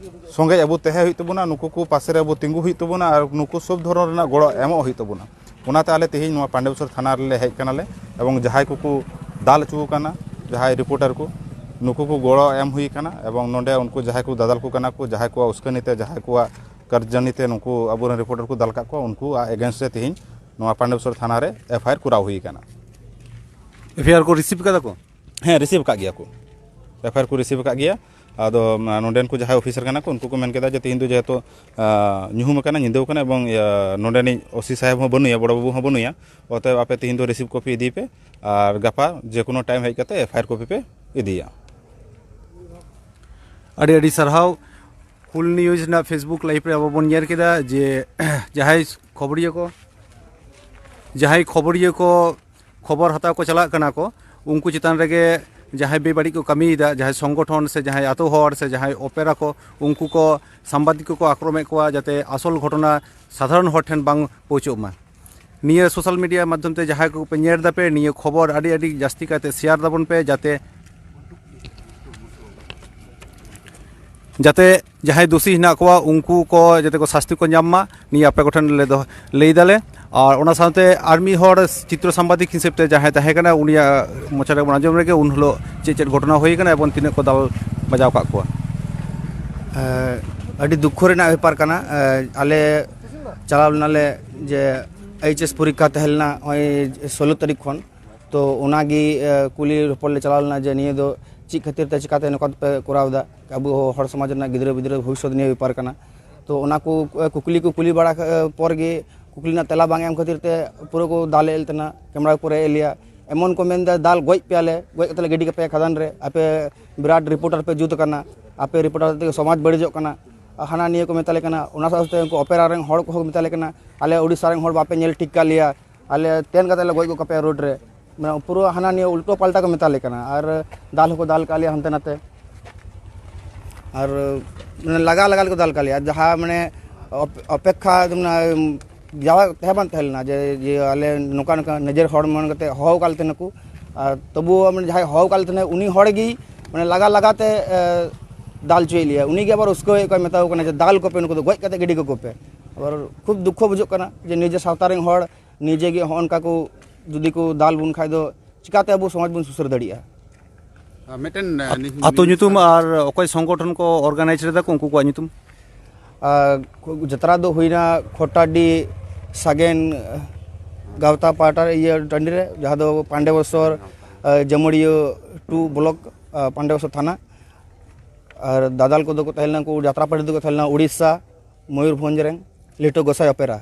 ᱥᱚᱸᱜᱮ ᱟᱵᱚ ᱛᱟᱦᱮᱸ ᱦᱩᱭᱩᱜ ᱛᱟᱵᱚᱱᱟ, ᱱᱩᱠᱩ ᱠᱚ ᱯᱟᱥᱮ ᱨᱮ ᱟᱵᱚ ᱛᱤᱸᱜᱩ ᱦᱩᱭᱩᱜ ᱛᱟᱵᱚᱱᱟ, ᱟᱨ ᱱᱩᱠᱩ ᱥᱚᱵ ᱫᱷᱚᱨᱚᱱ ᱨᱮᱱᱟᱜ ᱜᱚᱲᱚ ᱮᱢᱚᱜ ᱦᱩᱭᱩᱜ ᱛᱟᱵᱚᱱᱟ᱾ ᱚᱱᱟᱛᱮ ᱟᱞᱮ ᱛᱮᱦᱮᱧ ᱱᱚᱣᱟ ᱯᱟᱱᱰᱮᱵᱮᱥᱚᱨ ᱛᱷᱟᱱᱟ ᱨᱮᱞᱮ ᱦᱮᱡ ᱠᱟᱱᱟᱞᱮ, ᱮᱵᱚᱝ ᱡᱟᱦᱟᱸᱭ ᱠᱚᱠᱚ ᱫᱟᱞ ᱦᱚᱪᱚ ᱟᱠᱟᱱᱟ, ᱡᱟᱦᱟᱸᱭ ᱨᱤᱯᱳᱨᱴᱟᱨ ᱠᱚ, ᱱᱩᱠᱩ ᱠᱚ ᱜᱚᱲᱚ ᱮᱢ ᱦᱩᱭ ᱟᱠᱟᱱᱟ, ᱮᱵᱚᱝ ᱱᱚᱰᱮ ᱩᱱᱠᱩ ᱡᱟᱦᱟᱸᱭ ᱠᱚ ᱫᱟᱫᱟᱞ ᱠᱚ ᱠᱟᱱᱟ ᱠᱚ, ᱡᱟᱦᱟᱸᱭ ᱠᱚᱣᱟᱜ ᱩᱥᱠᱟᱹᱱᱤ ᱛᱮ, ᱡᱟᱦᱟᱸᱭ ᱠᱚᱣᱟᱜ ᱠᱟᱨᱡᱟᱱᱤ ᱛᱮ ᱱᱩᱠᱩ ᱟᱵᱚᱨᱮᱱ ᱨᱤᱯᱳᱨᱴᱟᱨ ᱠᱚ ᱫᱟᱞ ᱟᱠᱟᱫ ᱠᱚᱣᱟ, ᱩᱱᱠᱩᱣᱟᱜ against ᱨᱮ ᱛᱮᱦᱮᱧ ᱱᱚᱣᱟ ᱯᱟᱱᱰᱮᱵᱮᱥᱚᱨ ᱛᱷᱟᱱᱟ ᱨᱮ FIR ᱠᱚᱨᱟᱣ ᱦᱩᱭ ᱟᱠᱟᱱᱟ᱾ FIR ᱠᱚ receive ᱠᱟᱫᱟ ᱠᱚ? ᱦᱮᱸ, receive ᱟᱠᱟᱫ ᱜᱮᱭᱟ ᱠᱚ, FIR ᱠᱚ receive ᱟᱠᱟᱫ ᱜᱮᱭᱟ᱾ ᱟᱫᱚ, ᱢᱟ, ᱱᱚᱰᱮᱱ ᱠᱚ ᱡᱟᱦᱟᱸᱭ ᱚᱯᱷᱤᱥᱟᱨ ᱠᱟᱱᱟ ᱠᱚ, ᱩᱱᱠᱩ ᱠᱚ ᱢᱮᱱ ᱠᱮᱫᱟ ᱡᱮ ᱛᱮᱦᱮᱧ ᱫᱚ ᱡᱮᱦᱮᱛᱩ, ᱟ, ᱧᱩᱦᱩᱢ ᱟᱠᱟᱱᱟ, ᱧᱤᱫᱟᱹ ᱟᱠᱟᱱᱟ, ᱮᱵᱚᱝ, ᱤᱭᱟᱹ, ᱱᱚᱰᱮᱱᱤᱡ OC ᱥᱟᱦᱮᱵᱽ ᱦᱚᱸ ᱵᱟᱹᱱᱩᱭᱟ, ᱵᱚᱲᱚ ᱵᱟᱹᱵᱩ ᱦᱚᱸ ᱵᱟᱹᱱᱩᱭᱟ, ᱚᱛᱚᱮᱵ ᱟᱯᱮ ᱛᱮᱦᱮᱧ ᱫᱚ receive copy ᱤᱫᱤᱭ ᱯᱮ ᱟᱨ ᱜᱟᱯᱟ ᱡᱮᱠᱳᱱᱳ time ᱦᱮᱡ ᱠᱟᱛᱮ FIR copy ᱯᱮ ᱤᱫᱤᱭᱟ᱾ ᱟᱹᱰᱤ ᱟᱹᱰᱤ ᱥᱟᱨᱦᱟᱣ᱾ ᱦᱩᱞ news ᱨᱮᱱᱟᱜ Facebook live ᱨᱮ ᱟᱵᱚ ᱵᱚᱱ ᱧᱮᱞ ᱠᱮᱫᱟ ᱡᱮ ᱡᱟᱦᱟᱸᱭ ᱠᱷᱚᱵᱚᱨᱤᱭᱟᱹ ᱠᱚ, ᱡᱟᱦᱟᱸᱭ ᱠᱷᱚᱵᱚᱨᱤᱭᱟᱹ ᱠᱚ ᱠᱷᱚᱵᱚᱨ ᱦᱟᱛᱟᱣ ᱠᱚ ᱪᱟᱞᱟᱜ ᱠᱟᱱᱟ ᱠᱚ, ᱩᱱᱠᱩ ᱪᱮᱛᱟᱱ ᱨᱮᱜᱮ ᱡᱟᱦᱟᱸᱭ ᱵᱮᱵᱟᱹᱲᱤᱡ ᱠᱚ ᱠᱟᱹᱢᱤᱭᱮᱫᱟ, ᱡᱟᱦᱟᱸᱭ ᱥᱚᱝᱜᱚᱴᱷᱚᱱ ᱥᱮ ᱡᱟᱦᱟᱸᱭ ᱟᱛᱳ ᱦᱚᱲ ᱥᱮ ᱡᱟᱦᱟᱸᱭ ᱚᱯᱮᱨᱟ ᱠᱚ, ᱩᱱᱠᱩ ᱠᱚ ᱥᱟᱢᱵᱟᱫᱤᱠ ᱠᱚᱠᱚ ᱟᱠᱨᱚᱢᱮᱫ ᱠᱚᱣᱟ, ᱡᱟᱛᱮ ᱟᱥᱚᱞ ᱜᱷᱚᱴᱚᱱᱟ ᱥᱟᱫᱷᱟᱨᱚᱱ ᱦᱚᱲ ᱴᱷᱮᱱ ᱵᱟᱝ ᱯᱳᱣᱪᱷᱟᱹᱜ ᱢᱟ᱾ ᱱᱤᱭᱟᱹ social media ᱢᱟᱫᱽᱫᱷᱚᱢ ᱛᱮ ᱡᱟᱦᱟᱸᱭ ᱠᱚᱯᱮ ᱧᱮᱞ ᱫᱟᱯᱮ, ᱱᱤᱭᱟᱹ ᱠᱷᱚᱵᱚᱨ ᱟᱹᱰᱤ ᱟᱹᱰᱤ ᱡᱟᱹᱥᱛᱤ ᱠᱟᱭᱛᱮ share ᱫᱟᱵᱚᱱ ᱯᱮ, ᱡᱟᱛᱮ ᱡᱟᱛᱮ ᱡᱟᱦᱟᱸᱭ ᱫᱳᱥᱤ ᱦᱮᱱᱟᱜ ᱠᱚᱣᱟ, ᱩᱱᱠᱩ ᱠᱚ ᱡᱟᱛᱮ ᱠᱚ ᱥᱟᱥᱛᱤ ᱠᱚ ᱧᱟᱢ ᱢᱟ, ᱱᱤᱭᱟᱹ ᱟᱯᱮ ᱠᱚᱴᱷᱮᱱ ᱞᱮ ᱫᱚᱦᱚ, ᱞᱟᱹᱭ ᱫᱟᱞᱮ᱾ ᱟᱨ ᱚᱱᱟ ᱥᱟᱶᱛᱮ ᱟᱨ ᱢᱤᱫ ᱦᱚᱲ ᱪᱤᱛᱨᱚ ᱥᱟᱢᱵᱟᱫᱤᱠ ᱦᱤᱥᱟᱹᱵ ᱛᱮ ᱡᱟᱦᱟᱸᱭ ᱛᱟᱦᱮᱸ ᱠᱟᱱᱟ, ᱩᱱᱤᱭᱟᱜ ᱢᱚᱪᱟ ᱨᱮᱵᱚᱱ ᱟᱸᱡᱚᱢ ᱨᱮᱜᱮ ᱩᱱ ᱦᱤᱞᱳᱜ ᱪᱮᱫ ᱪᱮᱫ ᱜᱷᱚᱴᱚᱱᱟ ᱦᱩᱭ ᱠᱟᱱᱟ ᱮᱵᱚᱝ ᱛᱤᱱᱟᱹᱜ ᱠᱚ ᱫᱟᱞ ᱵᱟᱡᱟᱣ ᱠᱟᱜ ᱠᱚᱣᱟ᱾ ᱮ, ᱟᱹᱰᱤ ᱫᱩᱠᱠᱷᱚ ᱨᱮᱱᱟᱜ ᱵᱮᱯᱟᱨ ᱠᱟᱱᱟ᱾ ᱮ, ᱟᱞᱮ ᱪᱟᱞᱟᱣ ᱞᱮᱱᱟᱞᱮ ᱡᱮ ᱮᱭᱤᱪ ᱮᱥ ᱯᱚᱨᱤᱠᱠᱷᱟ ᱛᱟᱦᱮᱸ ᱞᱮᱱᱟ ᱱᱚᱜᱼᱚᱭ ᱥᱳᱞᱳ ᱛᱟᱹᱨᱤᱠᱷ ᱠᱷᱚᱱ᱾ ᱛᱚ ᱚᱱᱟᱜᱮ, ᱮ, ᱠᱩᱞᱤ ᱨᱚᱯᱚᱲ ᱞᱮ ᱪᱟᱞᱟᱣ ᱞᱮᱱᱟ ᱡᱮ ᱱᱤᱭᱟᱹ ᱫᱚ ᱪᱮᱫ ᱠᱷᱟᱹᱛᱤᱨ ᱛᱮ, ᱪᱤᱠᱟᱛᱮ ᱱᱚᱝᱠᱟ ᱯᱮ ᱠᱚᱨᱟᱣ ᱮᱫᱟ? ᱟᱵᱚ ᱦᱚᱲ ᱥᱚᱢᱟᱡᱽ ᱨᱮᱱᱟᱜ ᱜᱤᱫᱽᱨᱟᱹ ᱯᱤᱫᱽᱨᱟᱹ ᱵᱷᱚᱵᱤᱥᱥᱚᱛ ᱱᱤᱭᱟᱹ ᱵᱮᱯᱟᱨ ᱠᱟᱱᱟ᱾ ᱛᱚ ᱚᱱᱟ ᱠᱚ, ᱮ, ᱠᱩᱠᱞᱤ ᱠᱚ ᱠᱩᱞᱤ ᱵᱟᱲᱟ, ᱮ, ᱯᱚᱨ ᱜᱮ ᱠᱩᱠᱞᱤ ᱨᱮᱱᱟᱜ ᱛᱮᱞᱟ ᱵᱟᱝ ᱮᱢ ᱠᱷᱟᱹᱛᱤᱨ ᱛᱮ ᱯᱩᱨᱟᱹ ᱠᱚ ᱫᱟᱞ ᱮᱫ ᱞᱮ ᱛᱟᱦᱮᱱᱟ, ᱠᱮᱢᱨᱟ ᱠᱚ ᱨᱮᱡ ᱮᱫ ᱞᱮᱭᱟ᱾ ᱮᱢᱚᱱ ᱠᱚ ᱢᱮᱱᱫᱟ, "ᱫᱟᱞ ᱜᱚᱡ ᱯᱮᱭᱟᱞᱮ, ᱜᱚᱡ ᱠᱟᱛᱮ ᱞᱮ ᱜᱤᱰᱤ ᱠᱟᱯᱮᱭᱟ ᱠᱷᱟᱫᱟᱱ ᱨᱮ, ᱟᱯᱮ ᱵᱤᱨᱟᱴ ᱨᱤᱯᱳᱨᱴᱟᱨ ᱯᱮ ᱡᱩᱛ ᱟᱠᱟᱱᱟ, ᱟᱯᱮ ᱨᱤᱯᱳᱨᱴᱟᱨ ᱛᱮᱜᱮ ᱥᱚᱢᱟᱡᱽ ᱵᱟᱹᱲᱤᱡᱚᱜ ᱠᱟᱱᱟ", ᱦᱟᱱᱟ ᱱᱤᱭᱟᱹ ᱠᱚ ᱢᱮᱛᱟ ᱞᱮ ᱠᱟᱱᱟ᱾ ᱚᱱᱟ ᱥᱟᱶ ᱥᱟᱶᱛᱮ ᱩᱱᱠᱩ ᱚᱯᱮᱨᱟ ᱨᱮᱱ ᱦᱚᱲ ᱠᱚᱦᱚᱸ ᱠᱚ ᱢᱮᱛᱟ ᱞᱮ ᱠᱟᱱᱟ, "ᱟᱞᱮ ᱩᱲᱤᱥᱥᱟ ᱨᱮᱱ ᱦᱚᱲ ᱵᱟᱯᱮ ᱧᱮᱞ ᱴᱷᱤᱠ ᱠᱟᱜ ᱞᱮᱭᱟ, ᱟᱞᱮ ᱛᱮᱱ ᱠᱟᱛᱮ ᱞᱮ ᱜᱚᱡ ᱜᱚᱫ ᱠᱟᱯᱮᱭᱟ ᱨᱳᱰ ᱨᱮ", ᱢᱟᱱᱮ ᱯᱩᱨᱟᱹ ᱦᱟᱱᱟ ᱱᱤᱭᱟᱹ ᱩᱞᱴᱟᱹ ᱯᱟᱞᱴᱟ ᱠᱚ ᱢᱮᱛᱟ ᱞᱮ ᱠᱟᱱᱟ᱾ ᱟᱨ ᱫᱟᱞ ᱦᱚᱸᱠᱚ ᱫᱟᱞ ᱠᱟᱜ ᱞᱮᱭᱟ ᱦᱟᱱᱛᱮ ᱱᱟᱛᱮ᱾ ᱟᱨ ᱢᱟᱱᱮ ᱞᱟᱜᱟ ᱞᱟᱜᱟ ᱞᱮᱠᱚ ᱫᱟᱞ ᱠᱟᱜ ᱞᱮᱭᱟ, ᱡᱟᱦᱟᱸ ᱢᱟᱱᱮ ᱚᱯ-, ᱚᱯᱮᱠᱠᱷᱟ ᱢᱟᱱᱮ ᱡᱟᱣᱟ ᱛᱟᱦᱮᱸ ᱵᱟᱝ ᱛᱟᱦᱮᱸ ᱞᱮᱱᱟ ᱡᱮ, ᱡᱮ ᱟᱞᱮ ᱱᱚᱝᱠᱟ ᱱᱚᱝᱠᱟ ᱱᱤᱡᱮᱨ ᱦᱚᱲ ᱢᱚᱱᱮ ᱠᱟᱛᱮ ᱦᱚᱦᱚ ᱟᱠᱟᱫ ᱞᱮ ᱛᱟᱦᱮᱱᱟᱠᱚ᱾ ᱟᱨ ᱛᱚᱵᱩᱣ ᱢᱟᱱᱮ ᱡᱟᱦᱟᱸᱭ ᱦᱚᱦᱚ ᱟᱠᱟᱫ ᱞᱮ ᱛᱟᱦᱮᱱᱟ ᱩᱱᱤ ᱦᱚᱲ ᱜᱮ ᱢᱟᱱᱮ ᱞᱟᱜᱟ ᱞᱟᱜᱟ ᱛᱮ, ᱮ, ᱫᱟᱞ ᱦᱚᱪᱚᱭᱮᱫ ᱞᱮᱭᱟ᱾ ᱩᱱᱤ ᱜᱮ ᱟᱵᱟᱨ ᱩᱥᱠᱟᱹᱣᱮᱫ ᱠᱚᱣᱟᱭ, ᱢᱮᱛᱟ ᱠᱚ ᱠᱟᱱᱟ ᱡᱮ, "ᱫᱟᱞ ᱠᱚᱯᱮ, ᱱᱩᱠᱩ ᱫᱚ ᱜᱚᱡ ᱠᱟᱛᱮ ᱜᱤᱰᱤ ᱠᱟᱠᱚ ᱯᱮ᱾" ᱟᱵᱟᱨ ᱠᱷᱩᱵ ᱫᱩᱠᱠᱷᱚ ᱵᱩᱡᱷᱟᱹᱜ ᱠᱟᱱᱟ ᱡᱮ ᱱᱤᱡᱮ ᱥᱟᱶᱛᱟ ᱨᱮᱱ ᱦᱚᱲ ᱱᱤᱡᱮ ᱜᱮ ᱦᱚᱸᱜᱼᱚ ᱱᱚᱝᱠᱟ ᱠᱚ ᱡᱩᱫᱤ ᱠᱚ ᱫᱟᱞ ᱵᱚᱱ ᱠᱷᱟᱡ ᱫᱚ ᱪᱤᱠᱟᱛᱮ ᱟᱵᱚ ᱥᱚᱢᱟᱡᱽ ᱵᱚᱱ ᱥᱩᱥᱟᱹᱨ ᱫᱟᱲᱮᱭᱟᱜᱼᱟ? ᱟᱨ ᱢᱤᱫᱴᱮᱱ, ᱟᱹᱛᱩ ᱧᱩᱛᱩᱢ ᱟᱨ ᱚᱠᱚᱭ ᱥᱚᱝᱜᱚᱴᱷᱚᱱ ᱠᱚ organize ᱨᱮᱫᱟ ᱠᱚ, ᱩᱱᱠᱩ ᱠᱚᱣᱟᱜ ᱧᱩᱛᱩᱢ? ᱟᱨ ᱡᱟᱛᱨᱟ ᱫᱚ ᱦᱩᱭᱱᱟ ᱠᱷᱚᱴᱟᱰᱤ ᱥᱟᱜᱮᱱ ᱜᱟᱶᱛᱟ ᱯᱟᱦᱴᱟ ᱨᱮ, ᱤᱭᱟᱹ ᱴᱟᱺᱰᱤ ᱨᱮ, ᱡᱟᱦᱟᱸ ᱫᱚ ᱯᱟᱱᱰᱮᱵᱚᱥᱚᱨ, ᱟᱨ ᱡᱟᱹᱢᱩᱲᱤᱭᱟᱹ ᱴᱩ ᱵᱞᱚᱠ, ᱟᱨ ᱯᱟᱱᱰᱮᱵᱚᱥᱚᱨ ᱛᱷᱟᱱᱟ᱾ ᱟᱨ ᱫᱟᱫᱟᱞ ᱠᱚᱫᱚ ᱠᱚ ᱛᱟᱦᱮᱸ ᱞᱮᱱᱟ, ᱩᱱᱠᱩ ᱡᱟᱛᱨᱟ ᱯᱟᱹᱴᱤ ᱫᱚᱠᱚ ᱛᱟᱦᱮᱸ ᱞᱮᱱᱟ ᱩᱲᱤᱥᱥᱟ, ᱢᱚᱭᱩᱨᱵᱷᱚᱸᱡᱽ ᱨᱮᱱ ᱞᱤᱴᱟᱹ ᱜᱚᱸᱥᱟᱭ ᱚᱯᱮᱨᱟ᱾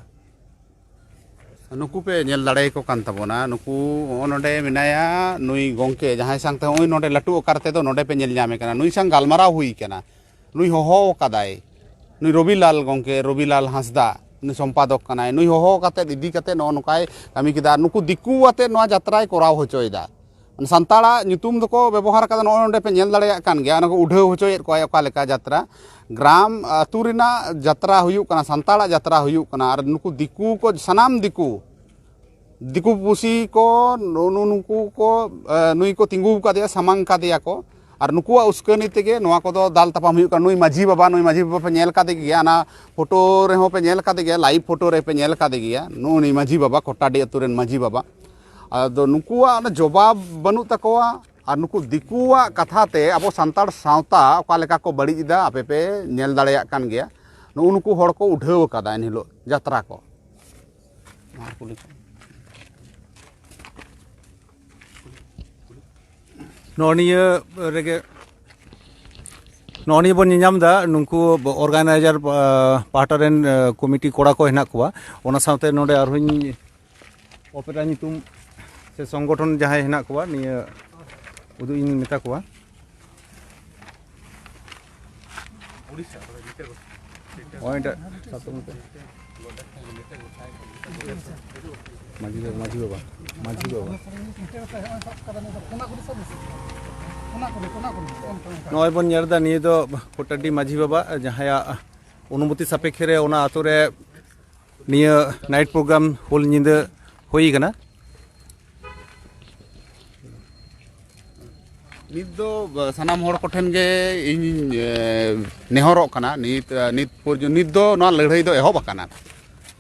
ᱱᱩᱠᱩ ᱯᱮ ᱧᱮᱞ ᱫᱟᱲᱮᱭᱟᱠᱚ ᱠᱟᱱ ᱛᱟᱵᱚᱱᱟ᱾ ᱱᱩᱠᱩ ᱦᱚᱸᱜᱼᱚ ᱱᱚᱰᱮ ᱢᱮᱱᱟᱭᱟ ᱱᱩᱭ ᱜᱚᱢᱠᱮ, ᱡᱟᱦᱟᱸᱭ ᱥᱟᱶᱛᱮ ᱦᱚᱸᱜᱼᱚᱭ ᱱᱚᱰᱮ ᱞᱟᱹᱴᱩ ᱟᱠᱟᱨ ᱛᱮᱫᱚ ᱱᱚᱰᱮ ᱯᱮ ᱧᱮᱞ ᱧᱟᱢᱮ ᱠᱟᱱᱟ᱾ ᱱᱩᱭ ᱥᱟᱶ ᱜᱟᱞᱢᱟᱨᱟᱣ ᱦᱩᱭ ᱠᱟᱱᱟ᱾ ᱱᱩᱭ ᱦᱚᱦᱚ ᱟᱠᱟᱫᱟᱭ, ᱱᱩᱭ ᱨᱚᱵᱤᱞᱟᱞ ᱜᱚᱢᱠᱮ, ᱨᱚᱵᱤᱞᱟᱞ ᱦᱟᱸᱥᱫᱟ, ᱱᱩᱭ ᱥᱚᱢᱯᱟᱫᱚᱠ ᱠᱟᱱᱟᱭ᱾ ᱱᱩᱭ ᱦᱚᱦᱚ ᱠᱟᱛᱮᱫ ᱤᱫᱤ ᱠᱟᱛᱮᱫ ᱱᱚᱜᱼᱚ ᱱᱚᱝᱠᱟᱭ ᱠᱟᱹᱢᱤ ᱠᱮᱫᱟ᱾ ᱟᱨ ᱱᱩᱠᱩ ᱫᱤᱠᱩ ᱟᱛᱮᱫ ᱱᱚᱣᱟ ᱡᱟᱛᱨᱟᱭ ᱠᱚᱨᱟᱣ ᱦᱚᱪᱚᱭᱮᱫᱟ᱾ ᱥᱟᱱᱛᱟᱲᱟᱜ ᱧᱩᱛᱩᱢ ᱫᱚᱠᱚ ᱵᱮᱵᱚᱦᱟᱨ ᱠᱟᱫᱟ, ᱱᱚᱜᱼᱚᱭ ᱱᱚᱰᱮ ᱯᱮ ᱧᱮᱞ ᱫᱟᱲᱮᱭᱟᱜ ᱠᱟᱱ ᱜᱮᱭᱟ, ᱚᱱᱟ ᱠᱚ ᱩᱰᱷᱟᱹᱣ ᱦᱚᱪᱚᱭᱮᱫ ᱠᱚᱣᱟᱭ ᱚᱠᱟ ᱞᱮᱠᱟ ᱡᱟᱛᱨᱟ᱾ ᱜᱨᱟᱢ ᱟᱹᱛᱩ ᱨᱮᱱᱟᱜ ᱡᱟᱛᱨᱟ ᱦᱩᱭᱩᱜ ᱠᱟᱱᱟ, ᱥᱟᱱᱛᱟᱲᱟᱜ ᱡᱟᱛᱨᱟ ᱦᱩᱭᱩᱜ ᱠᱟᱱᱟ, ᱟᱨ ᱱᱩᱠᱩ ᱫᱤᱠᱩ ᱠᱚ, ᱥᱟᱱᱟᱢ ᱫᱤᱠᱩ, ᱫᱤᱠᱩ ᱯᱩᱥᱤ ᱠᱚ, ᱱᱩ-, ᱱᱩ-, ᱱᱩᱠᱩ ᱠᱚ, ᱮ, ᱱᱩᱭ ᱠᱚ ᱛᱤᱸᱜᱩ ᱠᱟᱫᱮᱭᱟ, ᱥᱟᱢᱟᱝ ᱠᱟᱫᱮᱭᱟ ᱠᱚ᱾ ᱟᱨ ᱱᱩᱠᱩᱣᱟᱜ ᱩᱥᱠᱟᱹᱱᱤ ᱛᱮᱜᱮ ᱱᱚᱣᱟ ᱠᱚᱫᱚ ᱫᱟᱞ ᱛᱟᱯᱟᱢ ᱦᱩᱭᱩᱜ ᱠᱟᱱᱟ᱾ ᱱᱩᱭ ᱢᱟᱹᱡᱷᱤ ᱵᱟᱵᱟ, ᱱᱩᱭ ᱢᱟᱹᱡᱷᱤ ᱵᱟᱵᱟ ᱯᱮ ᱧᱮᱞ ᱠᱟᱫᱮ ᱜᱮᱭᱟ, ᱚᱱᱟ ᱯᱷᱳᱴᱳ ᱨᱮᱦᱚᱸ ᱯᱮ ᱧᱮᱞ ᱠᱟᱫᱮ ᱜᱮᱭᱟ, ᱞᱟᱭᱤᱵᱷ ᱯᱷᱳᱴᱳ ᱨᱮ ᱯᱮ ᱧᱮᱞ ᱠᱟᱫᱮ ᱜᱮᱭᱟ, ᱱᱩᱜᱼᱩ ᱱᱩᱭ ᱢᱟᱹᱡᱷᱤ ᱵᱟᱵᱟ, ᱠᱚᱴᱟᱰᱤ ᱟᱹᱛᱩ ᱨᱮᱱ ᱢᱟᱹᱡᱷᱤ ᱵᱟᱵᱟ᱾ ᱟᱫᱚ ᱱᱩᱠᱩᱣᱟᱜ ᱚᱱᱟ ᱡᱚᱵᱟᱵ ᱵᱟᱹᱱᱩᱜ ᱛᱟᱠᱚᱣᱟ᱾ ᱟᱨ ᱱᱩᱠᱩ ᱫᱤᱠᱩᱣᱟᱜ ᱠᱟᱛᱷᱟ ᱛᱮ ᱟᱵᱚ ᱥᱟᱱᱛᱟᱲ ᱥᱟᱶᱛᱟ ᱚᱠᱟ ᱞᱮᱠᱟ ᱠᱚ ᱵᱟᱹᱲᱤᱡ ᱮᱫᱟ, ᱟᱯᱮ ᱯᱮ ᱧᱮᱞ ᱫᱟᱲᱮᱭᱟᱜ ᱠᱟᱱ ᱜᱮᱭᱟ᱾ ᱱᱩᱜᱼᱩ ᱱᱩᱠᱩ ᱦᱚᱲ ᱠᱚ ᱩᱰᱷᱟᱹᱣ ᱟᱠᱟᱫᱟ ᱮᱱᱦᱤᱞᱳᱜ ᱡᱟᱛᱨᱟ ᱠᱚ᱾ ᱱᱚᱜᱼᱚ ᱱᱤᱭᱟᱹ ᱨᱮᱜᱮ, ᱱᱚᱜᱼᱚ ᱱᱤᱭᱟᱹ ᱵᱚᱱ ᱧᱮᱧᱟᱢ ᱮᱫᱟ, ᱱᱩᱠᱩ ᱚᱨᱜᱟᱱᱟᱭᱡᱟᱨ, ᱟ, ᱯᱟᱦᱴᱟ ᱨᱮᱱ, ᱟ, ᱠᱚᱢᱤᱴᱤ ᱠᱚᱲᱟ ᱠᱚ ᱦᱮᱱᱟᱜ ᱠᱚᱣᱟ᱾ ᱚᱱᱟ ᱥᱟᱶᱛᱮ ᱱᱚᱰᱮ ᱟᱨᱦᱚᱸᱧ ᱚᱯᱮᱨᱟ ᱧᱩᱛᱩᱢ ᱥᱮ ᱥᱚᱝᱜᱚᱴᱷᱚᱱ ᱡᱟᱦᱟᱸᱭ ᱦᱮᱱᱟᱜ ᱠᱚᱣᱟ, ᱱᱤᱭᱟᱹ ᱩᱫᱩᱜ ᱤᱧ ᱢᱮᱛᱟ ᱠᱚᱣᱟ᱾ ᱱᱚᱜᱼᱚᱭ ᱮᱴᱟᱜ ᱥᱟᱵ ᱛᱟᱵᱚᱱ ᱯᱮ᱾ ᱢᱟᱹᱡᱷᱤ ᱵᱟᱵᱟ, ᱢᱟᱹᱡᱷᱤ ᱵᱟᱵᱟ, ᱢᱟᱹᱡᱷᱤ ᱵᱟᱵᱟ᱾ ᱱᱚᱜᱼᱚᱭ ᱵᱚᱱ ᱧᱮᱞ ᱮᱫᱟ, ᱱᱤᱭᱟᱹ ᱫᱚ ᱠᱚᱴᱟᱰᱤ ᱢᱟᱹᱡᱷᱤ ᱵᱟᱵᱟ, ᱡᱟᱦᱟᱸᱭᱟᱜ ᱚᱱᱩᱢᱚᱛᱤ ᱥᱟᱯᱮᱠᱷᱮ ᱨᱮ ᱚᱱᱟ ᱟᱛᱳ ᱨᱮ ᱱᱤᱭᱟᱹ ᱱᱟᱭᱤᱴ ᱯᱨᱳᱜᱨᱟᱢ ᱦᱩᱞ ᱧᱤᱫᱟᱹ ᱦᱩᱭ ᱠᱟᱱᱟ᱾ ᱱᱤᱛ ᱫᱚ, ᱟ, ᱥᱟᱱᱟᱢ ᱦᱚᱲ ᱠᱚᱴᱷᱮᱱ ᱜᱮ ᱤᱧ, ᱮ, ᱱᱮᱦᱚᱨᱚᱜ ᱠᱟᱱᱟ, ᱱᱤᱛ, ᱟ, ᱱᱤᱛ ᱯᱚᱨᱡᱚ-, ᱱᱤᱛ ᱫᱚ ᱱᱚᱣᱟ ᱞᱟᱹᱲᱦᱟᱹᱭ ᱫᱚ ᱮᱦᱚᱵ ᱟᱠᱟᱱᱟ,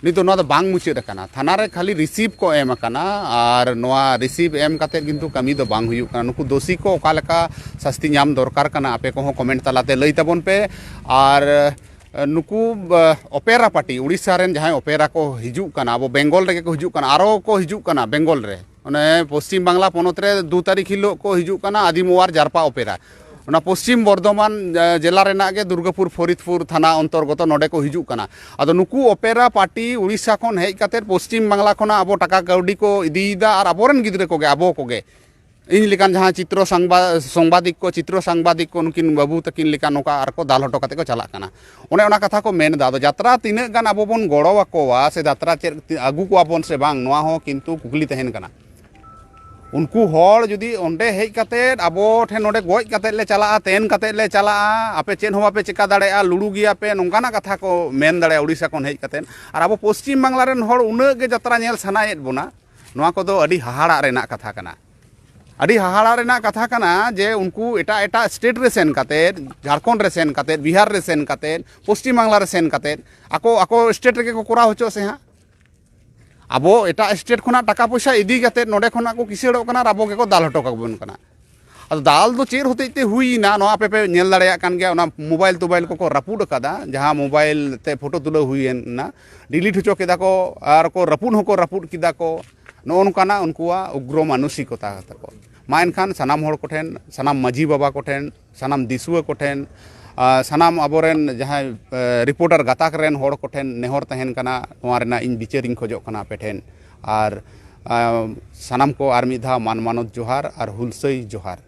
ᱱᱤᱛ ᱫᱚ ᱱᱚᱣᱟ ᱫᱚ ᱵᱟᱝ ᱢᱩᱪᱟᱹᱫ ᱟᱠᱟᱱᱟ᱾ ᱛᱷᱟᱱᱟ ᱨᱮ ᱠᱷᱟᱹᱞᱤ ᱨᱤᱥᱤᱵᱷ ᱠᱚ ᱮᱢ ᱟᱠᱟᱱᱟ, ᱟᱨ ᱱᱚᱣᱟ ᱨᱤᱥᱤᱵᱷ ᱮᱢ ᱠᱟᱛᱮᱫ ᱠᱤᱱᱛᱩ ᱠᱟᱹᱢᱤ ᱫᱚ ᱵᱟᱝ ᱦᱩᱭᱩᱜ ᱠᱟᱱᱟ᱾ ᱱᱩᱠᱩ ᱫᱳᱥᱤ ᱠᱚ ᱚᱠᱟ ᱞᱮᱠᱟ ᱥᱟᱹᱥᱛᱤ ᱧᱟᱢ ᱫᱚᱨᱠᱟᱨ ᱠᱟᱱᱟ, ᱟᱯᱮ ᱠᱚᱦᱚᱸ ᱠᱚᱢᱮᱱᱴ ᱛᱟᱞᱟᱛᱮ ᱞᱟᱹᱭ ᱛᱟᱵᱚᱱ ᱯᱮ᱾ ᱟᱨ, ᱮ, ᱱᱩᱠᱩ, ᱮ, ᱚᱯᱮᱨᱟ ᱯᱟᱨᱴᱤ, ᱩᱲᱤᱥᱥᱟ ᱨᱮᱱ ᱡᱟᱦᱟᱸᱭ ᱚᱯᱮᱨᱟ ᱠᱚ ᱦᱤᱡᱩᱜ ᱠᱟᱱᱟ, ᱟᱵᱚ ᱵᱮᱝᱜᱚᱞ ᱨᱮᱜᱮ ᱠᱚ ᱦᱤᱡᱩᱜ ᱠᱟᱱᱟ, ᱟᱨᱚ ᱠᱚ ᱦᱤᱡᱩᱜ ᱠᱟᱱᱟ ᱵᱮᱝᱜᱚᱞ ᱨᱮ᱾ ᱚᱱᱮ ᱯᱚᱥᱪᱤᱢ ᱵᱟᱝᱞᱟ ᱯᱚᱱᱚᱛ ᱨᱮ ᱫᱩ ᱛᱟᱹᱨᱤᱠᱷ ᱦᱤᱞᱳᱜ ᱠᱚ ᱦᱤᱡᱩᱜ ᱠᱟᱱᱟ ᱟᱹᱫᱤᱢ ᱳᱣᱟᱨ ᱡᱟᱨᱯᱟ ᱚᱯᱮᱨᱟ᱾ ᱚᱱᱟ ᱯᱚᱥᱪᱤᱢ ᱵᱚᱨᱫᱷᱚᱢᱟᱱ, ᱮ, ᱡᱮᱞᱟ ᱨᱮᱱᱟᱜ ᱜᱮ ᱫᱩᱨᱜᱟᱯᱩᱨ ᱯᱷᱚᱨᱤᱫᱯᱩᱨ ᱛᱷᱟᱱᱟ ᱚᱱᱛᱚᱨᱜᱚᱛᱚ ᱱᱚᱰᱮ ᱠᱚ ᱦᱤᱡᱩᱜ ᱠᱟᱱᱟ᱾ ᱟᱫᱚ ᱱᱩᱠᱩ ᱚᱯᱮᱨᱟ ᱯᱟᱨᱴᱤ ᱩᱲᱤᱥᱥᱟ ᱠᱷᱚᱱ ᱦᱮᱡ ᱠᱟᱛᱮᱫ ᱯᱚᱥᱪᱤᱢ ᱵᱟᱝᱞᱟ ᱠᱷᱚᱱᱟᱜ ᱟᱵᱚ ᱴᱟᱠᱟ ᱠᱟᱹᱣᱰᱤ ᱠᱚ ᱤᱫᱤᱭᱮᱫᱟ, ᱟᱨ ᱟᱵᱚᱨᱮᱱ ᱜᱤᱫᱽᱨᱟᱹ ᱠᱚᱜᱮ, ᱟᱵᱚ ᱠᱚᱜᱮ, ᱤᱧ ᱞᱮᱠᱟᱱ ᱡᱟᱦᱟᱸ ᱪᱤᱛᱨᱚ ᱥᱟᱝᱵᱟ-, ᱥᱚᱝᱵᱟᱫᱤᱠ ᱠᱚ, ᱪᱤᱛᱨᱚ ᱥᱟᱝᱵᱟᱫᱤᱠ ᱠᱚ, ᱱᱩᱠᱤᱱ ᱵᱟᱹᱵᱩ ᱛᱟᱹᱠᱤᱱ ᱞᱮᱠᱟ ᱱᱚᱝᱠᱟ ᱟᱨ ᱠᱚ ᱫᱟᱞ ᱦᱚᱴᱚ ᱠᱟᱛᱮ ᱠᱚ ᱪᱟᱞᱟᱜ ᱠᱟᱱᱟ᱾ ᱚᱱᱮ ᱚᱱᱟ ᱠᱟᱛᱷᱟ ᱠᱚ ᱢᱮᱱ ᱮᱫᱟ᱾ ᱟᱫᱚ ᱡᱟᱛᱨᱟ ᱛᱤᱱᱟᱹᱜ ᱜᱟᱱ ᱟᱵᱚ ᱵᱚᱱ ᱜᱚᱲᱚ ᱟᱠᱚᱣᱟ ᱥᱮ ᱡᱟᱛᱨᱟ ᱪᱮᱫ ᱟᱹᱜᱩ ᱠᱚᱣᱟ ᱵᱚᱱ ᱥᱮ ᱵᱟᱝ, ᱱᱚᱣᱟ ᱦᱚᱸ ᱠᱤᱱᱛᱩ ᱠᱩᱠᱞᱤ ᱛᱟᱦᱮᱱ ᱠᱟᱱᱟ᱾ ᱩᱱᱠᱩ ᱦᱚᱲ ᱡᱩᱫᱤ ᱚᱸᱰᱮ ᱦᱮᱡ ᱠᱟᱛᱮᱫ ᱟᱵᱚ ᱴᱷᱮᱱ ᱱᱚᱰᱮ ᱜᱚᱡ ᱠᱟᱛᱮᱫ ᱞᱮ ᱪᱟᱞᱟᱜᱼᱟ, ᱛᱮᱱ ᱠᱟᱛᱮᱫ ᱞᱮ ᱪᱟᱞᱟᱜᱼᱟ, ᱟᱯᱮ ᱪᱮᱫ ᱦᱚᱸ ᱵᱟᱯᱮ ᱪᱮᱠᱟ ᱫᱟᱲᱮᱭᱟᱜᱼᱟ, ᱞᱩᱲᱩ ᱜᱮᱭᱟᱯᱮ, ᱱᱚᱝᱠᱟᱱᱟᱜ ᱠᱟᱛᱷᱟ ᱠᱚ ᱢᱮᱱ ᱫᱟᱲᱮᱭᱟᱜᱼᱟ ᱩᱲᱤᱥᱥᱟ ᱠᱷᱚᱱ ᱦᱮᱡ ᱠᱟᱛᱮᱫ, ᱟᱨ ᱟᱵᱚ ᱯᱚᱥᱪᱤᱢ ᱵᱟᱝᱞᱟ ᱨᱮᱱ ᱦᱚᱲ ᱩᱱᱟᱹᱜ ᱜᱮ ᱡᱟᱛᱨᱟ ᱧᱮᱞ ᱥᱟᱱᱟᱭᱮᱫ ᱵᱚᱱᱟ, ᱱᱚᱣᱟ ᱠᱚᱫᱚ ᱟᱹᱰᱤ ᱦᱟᱦᱟᱲᱟᱜ ᱨᱮᱱᱟᱜ ᱠᱟᱛᱷᱟ ᱠᱟᱱᱟ᱾ ᱟᱹᱰᱤ ᱦᱟᱦᱟᱲᱟ ᱨᱮᱱᱟᱜ ᱠᱟᱛᱷᱟ ᱠᱟᱱᱟ ᱡᱮ ᱩᱱᱠᱩ ᱮᱴᱟᱜ ᱮᱴᱟᱜ ᱥᱴᱮᱴ ᱨᱮ ᱥᱮᱱ ᱠᱟᱛᱮᱫ, ᱡᱷᱟᱲᱠᱷᱚᱸᱰ ᱨᱮ ᱥᱮᱱ ᱠᱟᱛᱮᱫ, ᱵᱤᱦᱟᱨ ᱨᱮ ᱥᱮᱱ ᱠᱟᱛᱮᱫ, ᱯᱚᱥᱪᱤᱢ ᱵᱟᱝᱞᱟ ᱨᱮ ᱥᱮᱱ ᱠᱟᱛᱮᱫ ᱟᱠᱚ ᱟᱠᱚ ᱥᱴᱮᱴ ᱨᱮᱜᱮ ᱠᱚ ᱠᱚᱨᱟᱣ ᱦᱚᱪᱚ ᱥᱮ ᱦᱟᱸᱜ᱾ ᱟᱵᱚ ᱮᱴᱟᱜ ᱥᱴᱮᱴ ᱠᱷᱚᱱᱟᱜ ᱴᱟᱠᱟ ᱯᱚᱭᱥᱟ ᱤᱫᱤ ᱠᱟᱛᱮᱫ ᱱᱚᱰᱮ ᱠᱷᱚᱱᱟᱜ ᱠᱚ ᱠᱤᱥᱟᱹᱲᱚᱜ ᱠᱟᱱᱟ ᱟᱨ ᱟᱵᱚ ᱜᱮᱠᱚ ᱫᱟᱞ ᱦᱚᱴᱚ ᱠᱟᱵᱚᱱ ᱠᱟᱱᱟ᱾ ᱟᱫᱚ ᱫᱟᱞ ᱫᱚ ᱪᱮᱫ ᱦᱚᱛᱮᱡ ᱛᱮ ᱦᱩᱭᱱᱟ, ᱱᱚᱣᱟ ᱟᱯᱮ ᱯᱮ ᱧᱮᱞ ᱫᱟᱲᱮᱭᱟᱜ ᱠᱟᱱ ᱜᱮᱭᱟ, ᱚᱱᱟ ᱢᱳᱵᱟᱭᱤᱞ ᱛᱳᱵᱟᱭᱤᱞ ᱠᱚᱠᱚ ᱨᱟᱹᱯᱩᱫ ᱟᱠᱟᱫᱟ, ᱡᱟᱦᱟᱸ ᱢᱳᱵᱟᱭᱤᱞ ᱛᱮ ᱯᱷᱳᱴᱳ ᱛᱩᱞᱟᱹᱣ ᱦᱩᱭᱮᱱᱟ, ᱰᱤᱞᱤᱴ ᱦᱚᱪᱚ ᱠᱮᱫᱟ ᱠᱚ ᱟᱨ ᱠᱚ ᱨᱟᱹᱯᱩᱫ ᱦᱚᱸᱠᱚ ᱨᱟᱹᱯᱩᱫ ᱠᱮᱫᱟ ᱠᱚ᱾ ᱱᱚᱜᱼᱚ ᱱᱚᱝᱠᱟᱱᱟᱜ ᱩᱱᱠᱩᱣᱟᱜ ᱩᱜᱽᱨᱚ ᱢᱟᱱᱚᱥᱤᱠᱚᱛᱟ ᱛᱟᱠᱚ᱾ ᱢᱟ ᱮᱱᱠᱷᱟᱱ ᱥᱟᱱᱟᱢ ᱦᱚᱲ ᱠᱚᱴᱷᱮᱱ, ᱥᱟᱱᱟᱢ ᱢᱟᱹᱡᱷᱤ ᱵᱟᱵᱟ ᱠᱚᱴᱷᱮᱱ, ᱥᱟᱱᱟᱢ ᱫᱤᱥᱩᱣᱟᱹ ᱠᱚᱴᱷᱮᱱ, ᱟᱨ ᱥᱟᱱᱟᱢ ᱟᱵᱚᱨᱮᱱ ᱡᱟᱦᱟᱸᱭ, ᱮ, ᱨᱤᱯᱳᱨᱴᱟᱨ ᱜᱟᱛᱟᱠ ᱨᱮᱱ ᱦᱚᱲ ᱠᱚᱴᱷᱮᱱ ᱱᱮᱦᱚᱨ ᱛᱟᱦᱮᱱ ᱠᱟᱱᱟ, ᱱᱚᱣᱟ ᱨᱮᱱᱟᱜ ᱤᱧ ᱵᱤᱪᱟᱹᱨᱤᱧ ᱠᱷᱚᱡᱚᱜ ᱠᱟᱱᱟ ᱟᱯᱮ ᱴᱷᱮᱱ᱾ ᱟᱨ, ᱟᱨ ᱥᱟᱱᱟᱢ ᱠᱚ ᱟᱨ ᱢᱤᱫ ᱫᱷᱟᱣ ᱢᱟᱱ ᱢᱟᱱᱚᱛ ᱡᱚᱦᱟᱨ ᱟᱨ ᱦᱩᱞᱥᱟᱹᱭ ᱡᱚᱦᱟᱨ᱾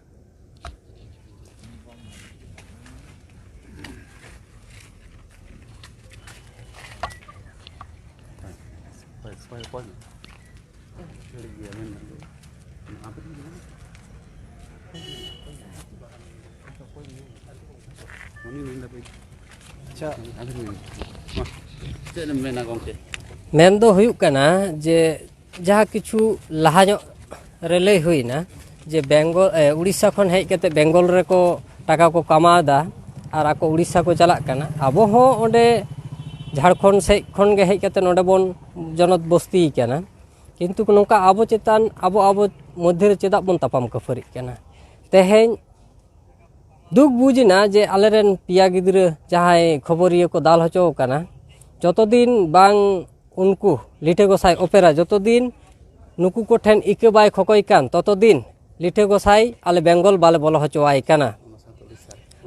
ᱟᱪᱪᱷᱟ᱾ ᱪᱮᱫ ᱮᱢ ᱢᱮᱱᱟ ᱜᱚᱢᱠᱮ? ᱢᱮᱱ ᱫᱚ ᱦᱩᱭᱩᱜ ᱠᱟᱱᱟ ᱡᱮ ᱡᱟᱦᱟᱸ ᱠᱤᱪᱷᱩ ᱞᱟᱦᱟ ᱧᱚᱜ ᱨᱮ ᱞᱟᱹᱭ ᱦᱩᱭᱱᱟ ᱡᱮ ᱵᱮᱝᱜᱚᱞ, ᱮ, ᱩᱲᱤᱥᱥᱟ ᱠᱷᱚᱱ ᱦᱮᱡ ᱠᱟᱛᱮ ᱵᱮᱝᱜᱚᱞ ᱨᱮᱠᱚ ᱴᱟᱠᱟ ᱠᱚ ᱠᱟᱢᱟᱣ ᱮᱫᱟ ᱟᱨ ᱟᱠᱚ ᱩᱲᱤᱥᱥᱟ ᱠᱚ ᱪᱟᱞᱟᱜ ᱠᱟᱱᱟ᱾ ᱟᱵᱚ ᱦᱚᱸ ᱚᱸᱰᱮ ᱡᱷᱟᱲᱠᱷᱚᱸᱰ ᱥᱮᱫ ᱠᱷᱚᱱ ᱜᱮ ᱦᱮᱡ ᱠᱟᱛᱮ ᱱᱚᱰᱮ ᱵᱚᱱ ᱡᱚᱱᱚᱛ ᱵᱚᱥᱛᱤ ᱠᱟᱱᱟ, ᱠᱤᱱᱛᱩ ᱱᱚᱝᱠᱟ ᱟᱵᱚ ᱪᱮᱛᱟᱱ, ᱟᱵᱚ ᱟᱵᱚ ᱢᱚᱫᱽᱫᱷᱮ ᱨᱮ ᱪᱮᱫᱟᱜ ᱵᱚᱱ ᱛᱟᱯᱟᱢ ᱠᱷᱟᱹᱯᱟᱹᱨᱤᱜ ᱠᱟᱱᱟ? ᱛᱮᱦᱮᱧ ᱫᱩᱠ ᱵᱩᱡᱽ ᱮᱱᱟ ᱡᱮ ᱟᱞᱮᱨᱮᱱ ᱯᱮᱭᱟ ᱜᱤᱫᱽᱨᱟᱹ ᱡᱟᱦᱟᱸᱭ ᱠᱷᱚᱵᱚᱨᱤᱭᱟᱹ ᱠᱚ ᱫᱟᱞ ᱦᱚᱪᱚ ᱟᱠᱟᱱᱟ, ᱡᱚᱛᱚ ᱫᱤᱱ ᱵᱟᱝ ᱩᱱᱠᱩ ᱞᱤᱴᱷᱟᱹ ᱜᱚᱸᱥᱟᱭ ᱚᱯᱮᱨᱟ ᱡᱚᱛᱚ ᱫᱤᱱ ᱱᱩᱠᱩ ᱠᱚᱴᱷᱮᱱ ᱤᱠᱟᱹ ᱵᱟᱭ ᱠᱷᱚᱠᱚᱭ ᱠᱟᱱ, ᱛᱚᱛᱚ ᱫᱤᱱ ᱞᱤᱴᱷᱟᱹ ᱜᱚᱸᱥᱟᱭ ᱟᱞᱮ ᱵᱮᱝᱜᱚᱞ ᱵᱟᱞᱮ ᱵᱚᱞᱚ ᱦᱚᱪᱚᱣᱟᱭ ᱠᱟᱱᱟ᱾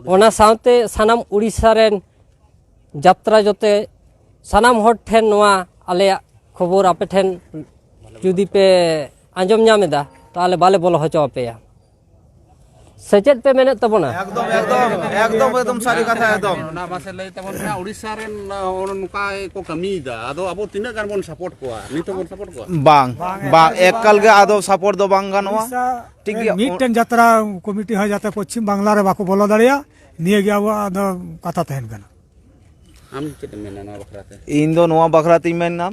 ᱚᱱᱟ ᱥᱟᱶᱛᱮ ᱥᱟᱱᱟᱢ ᱩᱲᱤᱥᱥᱟ ᱨᱮᱱ ᱡᱟᱛᱨᱟ ᱡᱚᱛᱮ ᱥᱟᱱᱟᱢ ᱦᱚᱲ ᱴᱷᱮᱱ ᱱᱚᱣᱟ ᱟᱞᱮᱭᱟᱜ ᱠᱷᱚᱵᱚᱨ ᱟᱯᱮ ᱴᱷᱮᱱ ᱡᱩᱫᱤ ᱯᱮ ᱟᱸᱡᱚᱢ ᱧᱟᱢ ᱮᱫᱟ, ᱛᱟᱦᱚᱞᱮ ᱵᱟᱞᱮ ᱵᱚᱞᱚ ᱦᱚᱪᱚ ᱟᱯᱮᱭᱟ᱾ ᱥᱮ ᱪᱮᱫ ᱯᱮ ᱢᱮᱱᱮᱫ ᱛᱟᱵᱚᱱᱟ? ᱮᱠᱫᱚᱢ, ᱮᱠᱫᱚᱢ, ᱮᱠᱫᱚᱢ, ᱮᱠᱫᱚᱢ ᱥᱟᱹᱨᱤ ᱠᱟᱛᱷᱟ, ᱮᱠᱫᱚᱢ᱾ ᱚᱱᱟ ᱢᱟᱥᱮ ᱞᱟᱹᱭ ᱛᱟᱵᱚᱱ ᱯᱮ, ᱩᱲᱤᱥᱥᱟ ᱨᱮᱱ, ᱚ, ᱱᱚᱝᱠᱟ ᱠᱚ ᱠᱟᱹᱢᱤᱭᱮᱫᱟ, ᱟᱫᱚ ᱟᱵᱚ ᱛᱤᱱᱟᱹᱜ ᱜᱟᱱ ᱵᱚᱱ ᱥᱟᱯᱳᱨᱴ ᱠᱚᱣᱟ? ᱱᱤᱛ ᱦᱚᱸᱵᱚᱱ ᱥᱟᱯᱳᱨᱴ ᱠᱚᱣᱟ? ᱵᱟᱝ, ᱵᱟᱝ, ᱵᱟᱝ, ᱮᱠᱟᱞ ᱜᱮ ᱟᱫᱚ ᱥᱟᱯᱳᱨᱴ ᱫᱚ ᱵᱟᱝ ᱜᱟᱱᱚᱜᱼᱟ᱾ ᱩᱲᱤᱥᱥᱟ ᱴᱷᱤᱠ ᱨᱮ ᱜᱮᱭᱟ᱾ ᱢᱤᱫᱴᱮᱱ ᱡᱟᱛᱨᱟ ᱠᱚᱢᱤᱴᱤ ᱦᱚᱸ ᱡᱟᱛᱮ ᱯᱚᱪᱷᱤᱢ ᱵᱟᱝᱞᱟ ᱨᱮ ᱵᱟᱠᱚ ᱵᱚᱞᱚ ᱫᱟᱲᱮᱭᱟᱜ, ᱱᱤᱭᱟᱹ ᱜᱮ ᱟᱵᱚᱣᱟᱜ ᱫᱚ ᱠᱟᱛᱷᱟ ᱛᱟᱦᱮᱱ ᱠᱟᱱᱟ᱾ ᱟᱢ ᱪᱮᱫ ᱮᱢ ᱢᱮᱱᱟ ᱱᱚᱣᱟ ᱵᱟᱠᱷᱨᱟ ᱛᱮ? ᱤᱧ ᱫᱚ ᱱᱚᱣᱟ ᱵᱟᱠᱷᱨᱟ ᱛᱤᱧ ᱢᱮᱱᱟ,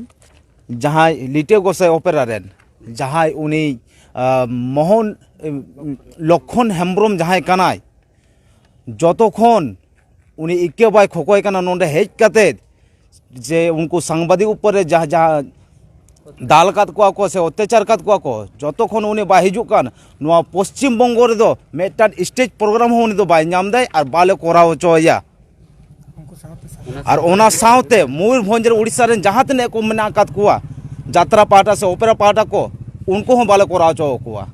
ᱡᱟᱦᱟᱸᱭ ᱞᱤᱴᱟᱹ ᱜᱚᱸᱥᱟᱭ ᱚᱯᱮᱨᱟ ᱨᱮᱱ ᱡᱟᱦᱟᱸᱭ ᱩᱱᱤ, ᱟᱸ, ᱢᱳᱦᱚᱱ, ᱩᱸ, ᱞᱚᱠᱷᱚᱱ ᱦᱮᱢᱵᱨᱚᱢ ᱡᱟᱦᱟᱸᱭ ᱠᱟᱱᱟᱭ, ᱡᱚᱛᱚ ᱠᱷᱚᱱ ᱩᱱᱤ ᱤᱠᱟᱹ ᱵᱟᱭ ᱠᱷᱚᱠᱚᱭ ᱠᱟᱱᱟ ᱱᱚᱰᱮ ᱦᱮᱡ ᱠᱟᱛᱮ, ᱡᱮ ᱩᱱᱠᱩ ᱥᱟᱝᱵᱟᱫᱤᱠ ᱩᱯᱚᱨ ᱨᱮ ᱡᱟᱦᱟᱸ, ᱡᱟᱦᱟᱸ ᱫᱟᱞ ᱠᱟᱫ ᱠᱚᱣᱟ ᱠᱚ ᱥᱮ ᱚᱛᱛᱟᱪᱟᱨ ᱠᱟᱫ ᱠᱚᱣᱟ ᱠᱚ, ᱡᱚᱛᱚ ᱠᱷᱚᱱ ᱩᱱᱤ ᱵᱟᱭ ᱦᱤᱡᱩᱜ ᱠᱟᱱ, ᱱᱚᱣᱟ ᱯᱚᱥᱪᱤᱢ ᱵᱚᱝᱜᱚ ᱨᱮᱫᱚ ᱢᱤᱫᱴᱟᱝ stage program ᱦᱚᱸ ᱩᱱᱤ ᱫᱚ ᱵᱟᱭ ᱧᱟᱢ ᱫᱟᱭ ᱟᱨ ᱵᱟᱞᱮ ᱠᱚᱨᱟᱣ ᱦᱚᱪᱚ ᱟᱭᱟ᱾ ᱟᱨ ᱚᱱᱟ ᱥᱟᱶᱛᱮ ᱢᱚᱭᱩᱨᱵᱷᱚᱸᱡᱽ ᱨᱮ ᱩᱲᱤᱥᱥᱟ ᱨᱮᱱ ᱡᱟᱦᱟᱸ ᱛᱤᱱᱟᱹᱜ ᱠᱚ ᱢᱮᱱᱟᱜ ᱟᱠᱟᱫ ᱠᱚᱣᱟ, ᱡᱟᱛᱨᱟ ᱯᱟᱦᱴᱟ ᱥᱮ ᱚᱯᱮᱨᱟ ᱯᱟᱦᱴᱟ ᱠᱚ, ᱩᱱᱠᱩ ᱦᱚᱸ ᱵᱟᱞᱮ ᱠᱚᱨᱟᱣ ᱦᱚᱪᱚ ᱟᱠᱚᱣᱟ᱾